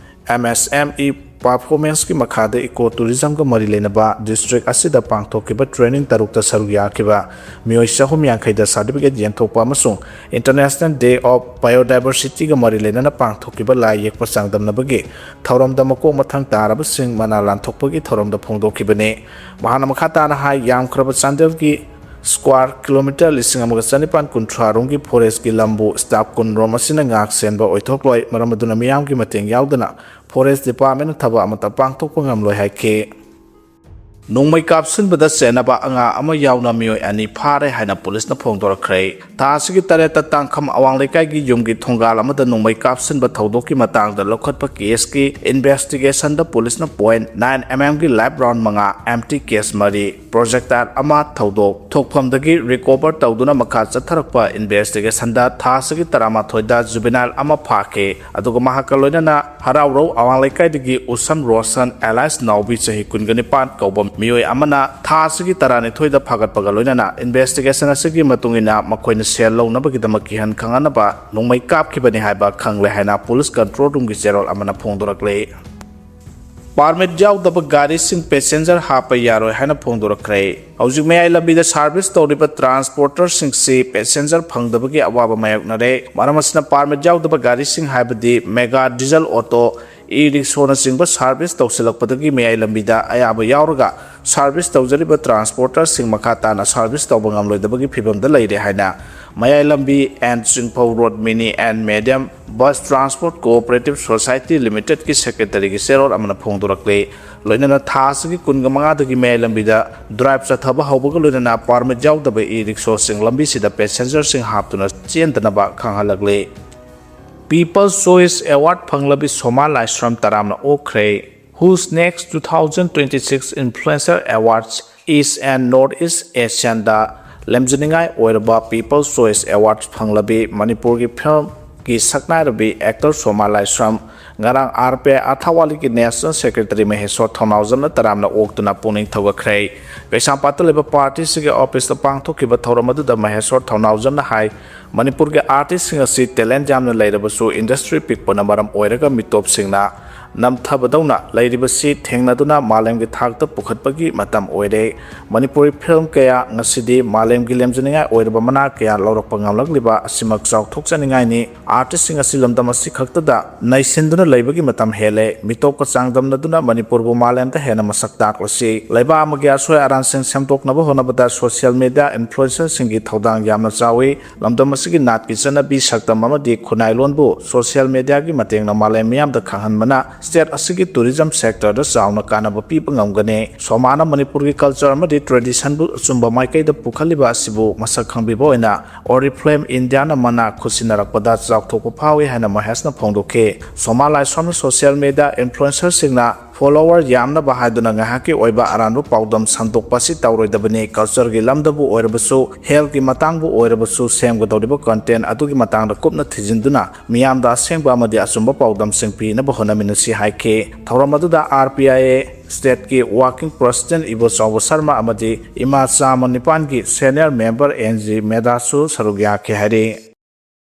M S M E ꯄꯔꯐꯣꯔꯃꯦꯟꯁꯀꯤ ꯃꯈꯥꯗ ꯏꯀꯣ ꯇꯨꯔꯤꯖꯝꯒ ꯃꯔꯤ ꯂꯩꯅꯕ ꯗꯤꯁꯇ꯭ꯔꯤꯛ ꯑꯁꯤꯗ ꯄꯥꯡꯊꯣꯛꯈꯤꯕ ꯇ꯭ꯔꯦꯅꯤꯡ ꯇꯔꯨꯛꯇ ꯁꯔꯨꯛ ꯌꯥꯈꯤꯕ ꯃꯤꯑꯣꯏ ꯆꯍꯨꯝ ꯌꯥꯡꯈꯩꯗ ꯁꯥꯔꯇꯤꯐꯤꯀꯦꯠ ꯌꯦꯟꯊꯣꯛꯄ ꯑꯃꯁꯨꯡ ꯏꯟꯇꯔꯅꯦꯁꯅꯦꯜ ꯗꯦ ꯑꯣꯐ ꯕꯥꯏꯑꯣꯗꯥꯏꯕꯔꯁꯤꯇꯤꯒ ꯃꯔꯤ ꯂꯩꯅꯅ ꯄꯥꯡꯊꯣꯛꯈꯤꯕ ꯂꯥꯏ ꯌꯦꯛꯄ ꯆꯥꯡꯗꯝꯅꯕꯒꯤ ꯊꯧꯔꯝꯗ ꯃꯀꯣꯛ ꯃꯊꯪ ꯇꯥꯔꯕꯁꯤꯡ ꯃꯅꯥ ꯂꯥꯟꯊꯣꯛꯄꯒꯤ ꯊꯧꯔꯝꯗ ꯐꯣꯡꯗꯣꯛꯈꯤꯕꯅꯤ꯫ ꯃꯍꯥꯛꯅ ꯃꯈꯥ ꯇꯥꯅ ꯍꯥꯏ, ꯌꯥꯝꯈ꯭ꯔꯕ ꯆꯥꯟꯗꯦꯜꯒꯤ ꯁ꯭ꯀ꯭ꯋꯥꯔ ꯀꯤꯂꯣꯃꯤꯇꯔ ꯂꯤꯁꯤꯡ ꯑꯃꯒ ꯆꯅꯤꯄꯥꯟ ꯀꯨꯟꯊ꯭ꯔꯥ ꯔꯣꯝꯒꯤ ꯐꯣꯔꯦꯁꯀꯤ ꯂꯝꯕꯨ ꯁ꯭ꯇꯥꯐ ꯀꯨꯟ ꯔꯣꯝ ꯑꯁꯤꯅ ꯉꯥꯛ ꯁꯦꯟꯕ ꯑꯣꯏꯊꯣꯛꯂꯣꯏ꯫ ꯃꯔꯝ ꯑꯗꯨꯅ ꯃꯤꯌꯥꯝꯒꯤ ꯃꯇꯦꯡ ꯌꯥꯎꯗꯅ ꯐꯣꯔꯦꯁ ꯗꯤꯄꯥꯔꯠꯃꯦꯟꯅ ꯊꯕꯛ ꯑꯃꯠꯇ ꯄꯥꯡꯊꯣꯛꯄ ꯉꯝꯂꯣꯏ ꯍꯥꯏꯈꯤ꯫ ꯅꯣꯡꯃꯩ ꯀꯥꯞꯁꯤꯟꯕꯗ ꯆꯦꯟꯅꯕ ꯑꯉꯥꯡ ꯑꯃ ꯌꯥꯎꯅ ꯃꯤꯑꯣꯏ ꯑꯅꯤ ꯐꯥꯔꯦ ꯍꯥꯏꯅ ꯄꯨꯂꯤꯁꯅ ꯐꯣꯡꯗꯣꯔꯛꯈ꯭ꯔꯦ꯫ ꯊꯥ ꯑꯁꯤꯒꯤ ꯇꯔꯦꯠꯇ ꯇꯥꯡꯈꯝ ꯑꯋꯥꯡ ꯂꯩꯀꯥꯏꯒꯤ ꯌꯨꯝꯒꯤ ꯊꯣꯡꯒꯥꯜ ꯑꯃꯗ ꯅꯣꯡꯃꯩ ꯀꯥꯞꯁꯤꯟꯕ ꯊꯧꯗꯣꯛꯀꯤ ꯃꯇꯥꯡꯗ ꯂꯧꯈꯠꯄ ꯀꯦꯁꯀꯤ ꯏꯟꯚꯦꯁꯇꯤꯒꯦꯁꯟꯗ ꯄꯨꯂꯤꯁꯅ ꯄꯣꯏꯟ ꯅꯥꯏꯟ ꯑꯦꯝ ꯑꯦꯝꯒꯤ ꯂꯥꯏꯞ ꯔꯥꯎꯟ ꯃꯉꯥ, ꯑꯦꯝ ꯇꯤ ꯀꯦꯁ ꯃꯔꯤ, ꯄ꯭ꯔꯣꯖꯦꯛꯇꯥꯏꯜ ꯑꯃ ꯊꯧꯗꯣꯛ ꯊꯣꯛꯐꯝꯗꯒꯤ ꯔꯤꯀꯣꯚꯔ ꯇꯧꯗꯨꯅ ꯃꯈꯥ ꯆꯠꯊꯔꯛꯄ ꯏꯟꯚꯦꯁꯇꯤꯒꯦꯁꯟꯗ ꯊꯥ ꯑꯁꯤꯒꯤ ꯇꯔꯥꯃꯥꯊꯣꯏꯗ ꯖꯨꯕꯤꯅꯥꯏꯜ ꯑꯃ ꯐꯥꯈꯤ꯫ ꯑꯗꯨꯒ ꯃꯍꯥꯛꯀ ꯂꯣꯏꯅꯅ ꯍꯔꯥꯎꯔꯧ ꯑꯋꯥꯡ ꯂꯩꯀꯥꯏꯗꯒꯤ ꯎꯁꯝ ꯔꯣꯁꯟ ꯑꯦꯂꯥꯏꯁ ꯅꯥꯎꯕꯤ ꯆꯍꯤ ꯀꯨꯟꯒ ꯅꯤꯄꯥꯟ ꯀꯧꯕ ꯃꯤꯑꯣꯏ ꯑꯃꯅ ꯊꯥ ꯑꯁꯤꯒꯤ ꯇꯔꯥꯅꯤꯊꯣꯏꯗ ꯐꯥꯒꯠꯄꯒ ꯂꯣꯏꯅꯅ ꯏꯟꯚꯦꯁꯇꯤꯒꯦꯁꯟ ꯑꯁꯤꯒꯤ ꯃꯇꯨꯡ ꯏꯟꯅ ꯃꯈꯣꯏꯅ ꯁꯦꯜ ꯂꯧꯅꯕꯒꯤꯗꯃꯛ ꯀꯤꯍꯟ ꯈꯪꯍꯟꯅꯕ ꯅꯣꯡꯃꯩ ꯀꯥꯞꯈꯤꯕꯅꯤ ꯍꯥꯏꯕ ꯈꯪꯂꯦ ꯍꯥꯏꯅ ꯄꯨꯂꯤꯁ ꯀꯟꯇ꯭ꯔꯣꯜ ꯔꯨꯝꯒꯤ ꯆꯦꯔꯣꯜ ꯑꯃꯅ ꯐꯣꯡꯗꯣꯔꯛꯂꯤ꯫ ꯄꯥꯔꯃꯤꯠ ꯌꯥꯎꯗꯕ ꯒꯥꯔꯤꯁꯤꯡ ꯄꯦꯁꯦꯟꯖꯔ ꯍꯥꯞꯄ ꯌꯥꯔꯣꯏ ꯍꯥꯏꯅ ꯐꯣꯡꯗꯣꯔꯛꯈ꯭ꯔꯦ꯫ ꯍꯧꯖꯤꯛ ꯃꯌꯥꯏ ꯂꯝꯕꯤꯗ ꯁꯥꯔꯚꯤꯁ ꯇꯧꯔꯤꯕ ꯇ꯭ꯔꯥꯟꯁꯄꯣꯔꯇꯔꯁꯤꯡꯁꯤ ꯄꯦꯁꯦꯟꯖꯔ ꯐꯪꯗꯕꯒꯤ ꯑꯋꯥꯕ ꯃꯥꯌꯣꯛꯅꯔꯦ꯫ ꯃꯔꯝ ꯑꯁꯤꯅ ꯄꯥꯔꯃꯤꯠ ꯌꯥꯎꯗꯕ ꯒꯥꯔꯤꯁꯤꯡ ꯍꯥꯏꯕꯗꯤ mega diesel auto, E ꯔꯤꯛꯁꯣꯅꯆꯤꯡꯕ service ꯇꯧꯁꯤꯜꯂꯛꯄꯗꯒꯤ ꯃꯌꯥꯏ ꯂꯝꯕꯤꯗ ꯑꯌꯥꯕ ꯌꯥꯎꯔꯒ ꯁꯥꯔꯚꯤꯁ ꯇꯧꯖꯔꯤꯕ ꯇ꯭ꯔꯥꯟꯁꯄꯣꯔꯇꯔꯁꯤꯡ ꯃꯈꯥ ꯇꯥꯅ ꯁꯥꯔꯚꯤꯁ ꯇꯧꯕ ꯉꯝꯂꯣꯏꯗꯕꯒꯤ ꯐꯤꯕꯝꯗ ꯂꯩꯔꯦ ꯍꯥꯏꯅ Mayai Lambi and Chingphou road mini and medium bus transport cooperative society ꯂꯤꯃꯤꯇꯦꯗꯀꯤ ꯁꯦꯀ꯭ꯔꯦꯇꯔꯤꯒꯤ ꯆꯦꯔꯣꯜ ꯑꯃꯅ ꯐꯣꯡꯗꯣꯔꯛꯂꯤ꯫ ꯂꯣꯏꯅꯅ ꯊꯥ ꯑꯁꯤꯒꯤ ꯀꯨꯟꯒ ꯃꯉꯥꯗꯒꯤ ꯃꯌꯥꯏ ꯂꯝꯕꯤꯗ ꯗ꯭ꯔꯥꯏꯚ ꯆꯠꯊꯕ ꯍꯧꯕꯒ ꯂꯣꯏꯅꯅ ꯄꯥꯔꯃꯤꯠ ꯌꯥꯎꯗꯕ ꯏ ꯔꯤꯛꯁꯣꯁꯤꯡ ꯂꯝꯕꯤꯁꯤꯗ ꯄꯦꯁꯦꯟꯖꯔꯁꯤꯡ ꯍꯥꯞꯇꯨꯅ ꯆꯦꯟꯗꯅꯕ ꯈꯪꯍꯜꯂꯛꯂꯤ꯫ ꯄꯤꯄꯜꯁ ꯆꯣꯏꯁ ꯑꯦꯋꯥꯔꯗ ꯐꯪꯂꯕꯤ ꯁꯣꯃꯥ ꯂꯥꯏꯁ꯭ꯔꯝ ꯇꯔꯥꯝꯅ ꯑꯣꯛꯈ꯭ꯔꯦ꯫ Who's next two thousand twenty-six Influencer Awards East and North East Asianꯗ ꯂꯦꯝꯖꯅꯤꯡꯉꯥꯏ ꯑꯣꯏꯔꯕ ꯄꯤꯄꯜꯁ ꯆꯣꯏꯁ ꯑꯦꯋꯥꯔꯗ ꯐꯪꯂꯕꯤ ꯃꯅꯤꯄꯨꯔꯒꯤ ꯐꯤꯂꯝꯒꯤ ꯁꯛꯅꯥꯏꯔꯕꯤ ꯑꯦꯛꯇꯔ ꯁꯣꯃꯥ ꯂꯥꯏꯁ꯭ꯔꯝ ꯉꯔꯥꯡ ꯑꯥꯔ ꯄꯤ ꯑꯥꯏ ꯑꯥꯔꯊꯥꯋꯥꯂꯤꯒꯤ ꯅꯦꯁꯅꯦꯜ ꯁꯦꯀ꯭ꯔꯦꯇꯔꯤ ꯃꯍꯦꯁ꯭ꯋꯔ ꯊꯧꯅꯥꯎꯖꯝꯅ ꯇꯔꯥꯝꯅ ꯑꯣꯛꯇꯨꯅ ꯄꯨꯛꯅꯤꯡ ꯊꯧꯒꯠꯈ꯭ꯔꯦ꯫ ꯀꯩꯁꯥꯝꯄꯥꯠꯇ ꯂꯩꯕ ꯄꯥꯔꯇꯤꯁꯤꯒꯤ ꯑꯣꯐꯤꯁꯇ ꯄꯥꯡꯊꯣꯛꯈꯤꯕ ꯊꯧꯔꯝ ꯑꯗꯨꯗ ꯃꯍꯦꯁ꯭ꯋꯔ ꯊꯧꯅꯥꯎꯖꯝꯅ ꯍꯥꯏ, ꯃꯅꯤꯄꯨꯔꯒꯤ ꯑꯥꯔꯇꯤꯁꯁꯤꯡ ꯑꯁꯤ ꯇꯦꯂꯦꯟꯠ ꯌꯥꯝꯅ ꯂꯩꯔꯕꯁꯨ ꯏꯟꯗꯁꯇ꯭ꯔꯤ ꯄꯤꯛꯄꯅ ꯃꯔꯝ ꯑꯣꯏꯔꯒ ꯃꯤꯇꯣꯞꯁꯤꯡꯅ ꯅꯝꯊꯕꯗꯧꯅ ꯂꯩꯔꯤꯕꯁꯤ ꯊꯦꯡꯅꯗꯨꯅ ꯃꯥꯂꯦꯝꯒꯤ ꯊꯥꯛꯇ ꯄꯨꯈꯠꯄꯒꯤ ꯃꯇꯝ ꯑꯣꯏꯔꯦ꯫ ꯃꯅꯤꯄꯨꯔꯤ ꯐꯤꯂꯝ ꯀꯌꯥ ꯉꯁꯤꯗꯤ ꯃꯥꯂꯦꯝꯒꯤ ꯂꯦꯝꯖꯅꯤꯡꯉꯥꯏ ꯑꯣꯏꯔꯕ ꯃꯅꯥ ꯀꯌꯥ ꯂꯧꯔꯛꯄ ꯉꯝꯂꯛꯂꯤꯕ ꯑꯁꯤꯃꯛ ꯆꯥꯎꯊꯣꯛꯆꯅꯤꯡꯉꯥꯏꯅꯤ꯫ ꯑꯥꯔꯇꯤꯁꯁꯤꯡ ꯑꯁꯤ ꯂꯝꯗꯝ ꯑꯁꯤ ꯈꯛꯇꯗ ꯅꯩꯁꯤꯟꯗꯨꯅ ꯂꯩꯕꯒꯤ ꯃꯇꯝ ꯍꯦꯜꯂꯦ꯫ ꯃꯤꯇꯣꯞꯀ ꯆꯥꯡꯗꯝꯅꯗꯨꯅ ꯃꯅꯤꯄꯨꯔꯕꯨ ꯃꯥꯂꯦꯝꯗ ꯍꯦꯟꯅ ꯃꯁꯛ ꯇꯥꯛꯂꯁꯤ꯫ ꯂꯩꯕꯥꯛ ꯑꯃꯒꯤ ꯑꯁꯣꯏ ꯑꯔꯥꯟꯁꯤꯡ ꯁꯦꯝꯗꯣꯛꯅꯕ ꯍꯣꯠꯅꯕꯗ ꯁꯣꯁꯤꯌꯦꯜ ꯃꯤꯗꯤꯌꯥ ꯏꯟꯐ꯭ꯂꯨꯑꯦꯟꯁꯔꯁꯤꯡꯒꯤ ꯊꯧꯗꯥꯡ ꯌꯥꯝꯅ ꯆꯥꯎꯏ꯫ ꯂꯝꯗꯝ ꯑꯁꯤꯒꯤ ꯅꯥꯠꯀꯤ ꯆꯠꯅꯕꯤ, ꯁꯛꯇꯝ ꯑꯃꯗꯤ ꯈꯨꯟꯅꯥꯏ ꯂꯣꯟꯕꯨ ꯁꯣꯁꯤꯌꯦꯜ ꯃꯤꯗꯤꯌꯥꯒꯤ ꯃꯇꯦꯡꯅ ꯃꯥꯂꯦꯝ ꯃꯤꯌꯥꯝꯗ ꯈꯪꯍꯟꯕꯅ state ꯑꯁꯤꯒꯤ tourism sectorꯗ ꯆꯥꯎꯅ ꯀꯥꯟꯅꯕ ꯄꯤꯕ ꯉꯝꯒꯅꯤ꯫ ꯁꯣꯃꯥꯅ ꯃꯅꯤꯄꯨꯔꯒꯤ culture ꯑꯃꯗꯤ traditionꯕꯨ ꯑꯆꯨꯝꯕ ꯃꯥꯏꯀꯩꯗ ꯄꯨꯈꯠꯂꯤꯕ ꯑꯁꯤꯕꯨ ꯃꯁꯛ ꯈꯪꯕꯤꯕ ꯑꯣꯏꯅ Oriflame Indiaꯅ ꯃꯅꯥ ꯈꯨꯠꯁꯤꯟꯅꯔꯛꯄꯗ ꯆꯥꯎꯊꯣꯛꯄ ꯐꯥꯎꯏ ꯍꯥꯏꯅ ꯃꯍꯦꯁꯅ ꯐꯣꯡꯗꯣꯛꯈꯤ꯫ ꯁꯣꯃꯥ ꯂꯥꯏꯁ꯭ꯔꯝꯅ social media influencerꯁꯤꯡꯅ follower ꯌꯥꯝꯅꯕ ꯍꯥꯏꯗꯨꯅ ꯉꯥꯏꯍꯥꯛꯀꯤ ꯑꯣꯏꯕ ꯑꯔꯥꯟꯕ ꯄꯥꯎꯗꯝ ꯁꯟꯗꯣꯛꯄ ꯑꯁꯤ ꯇꯧꯔꯣꯏꯗꯕꯅꯤ꯫ Cultureꯒꯤ ꯂꯝꯗꯕꯨ ꯑꯣꯏꯔꯕꯁꯨ, healthꯀꯤ ꯃꯇꯥꯡꯕꯨ ꯑꯣꯏꯔꯕꯁꯨ, ꯁꯦꯝꯒꯗꯧꯔꯤꯕ content ꯑꯗꯨꯒꯤ ꯃꯇꯥꯡꯗ ꯀꯨꯞꯅ ꯊꯤꯖꯤꯟꯗꯨꯅ ꯃꯤꯌꯥꯝꯗ ꯑꯁꯦꯡꯕ ꯑꯃꯗꯤ ꯑꯆꯨꯝꯕ ꯄꯥꯎꯗꯝꯁꯤꯡ ꯄꯤꯅꯕ ꯍꯣꯠꯅꯃꯤꯟꯅꯁꯤ ꯍꯥꯏꯈꯤ꯫ ꯊꯧꯔꯝ ꯑꯗꯨꯗ RPIA stateꯀꯤ working president ꯏꯕꯣꯆꯥꯎꯕ ꯁꯔꯃ ꯑꯃꯗꯤ ꯏꯃꯥ ꯆꯥꯃ ꯅꯤꯄꯥꯟꯒꯤ senior member N G Medhaꯁꯨ ꯁꯔꯨꯛ ꯌꯥꯈꯤ ꯍꯥꯏꯔꯤ꯫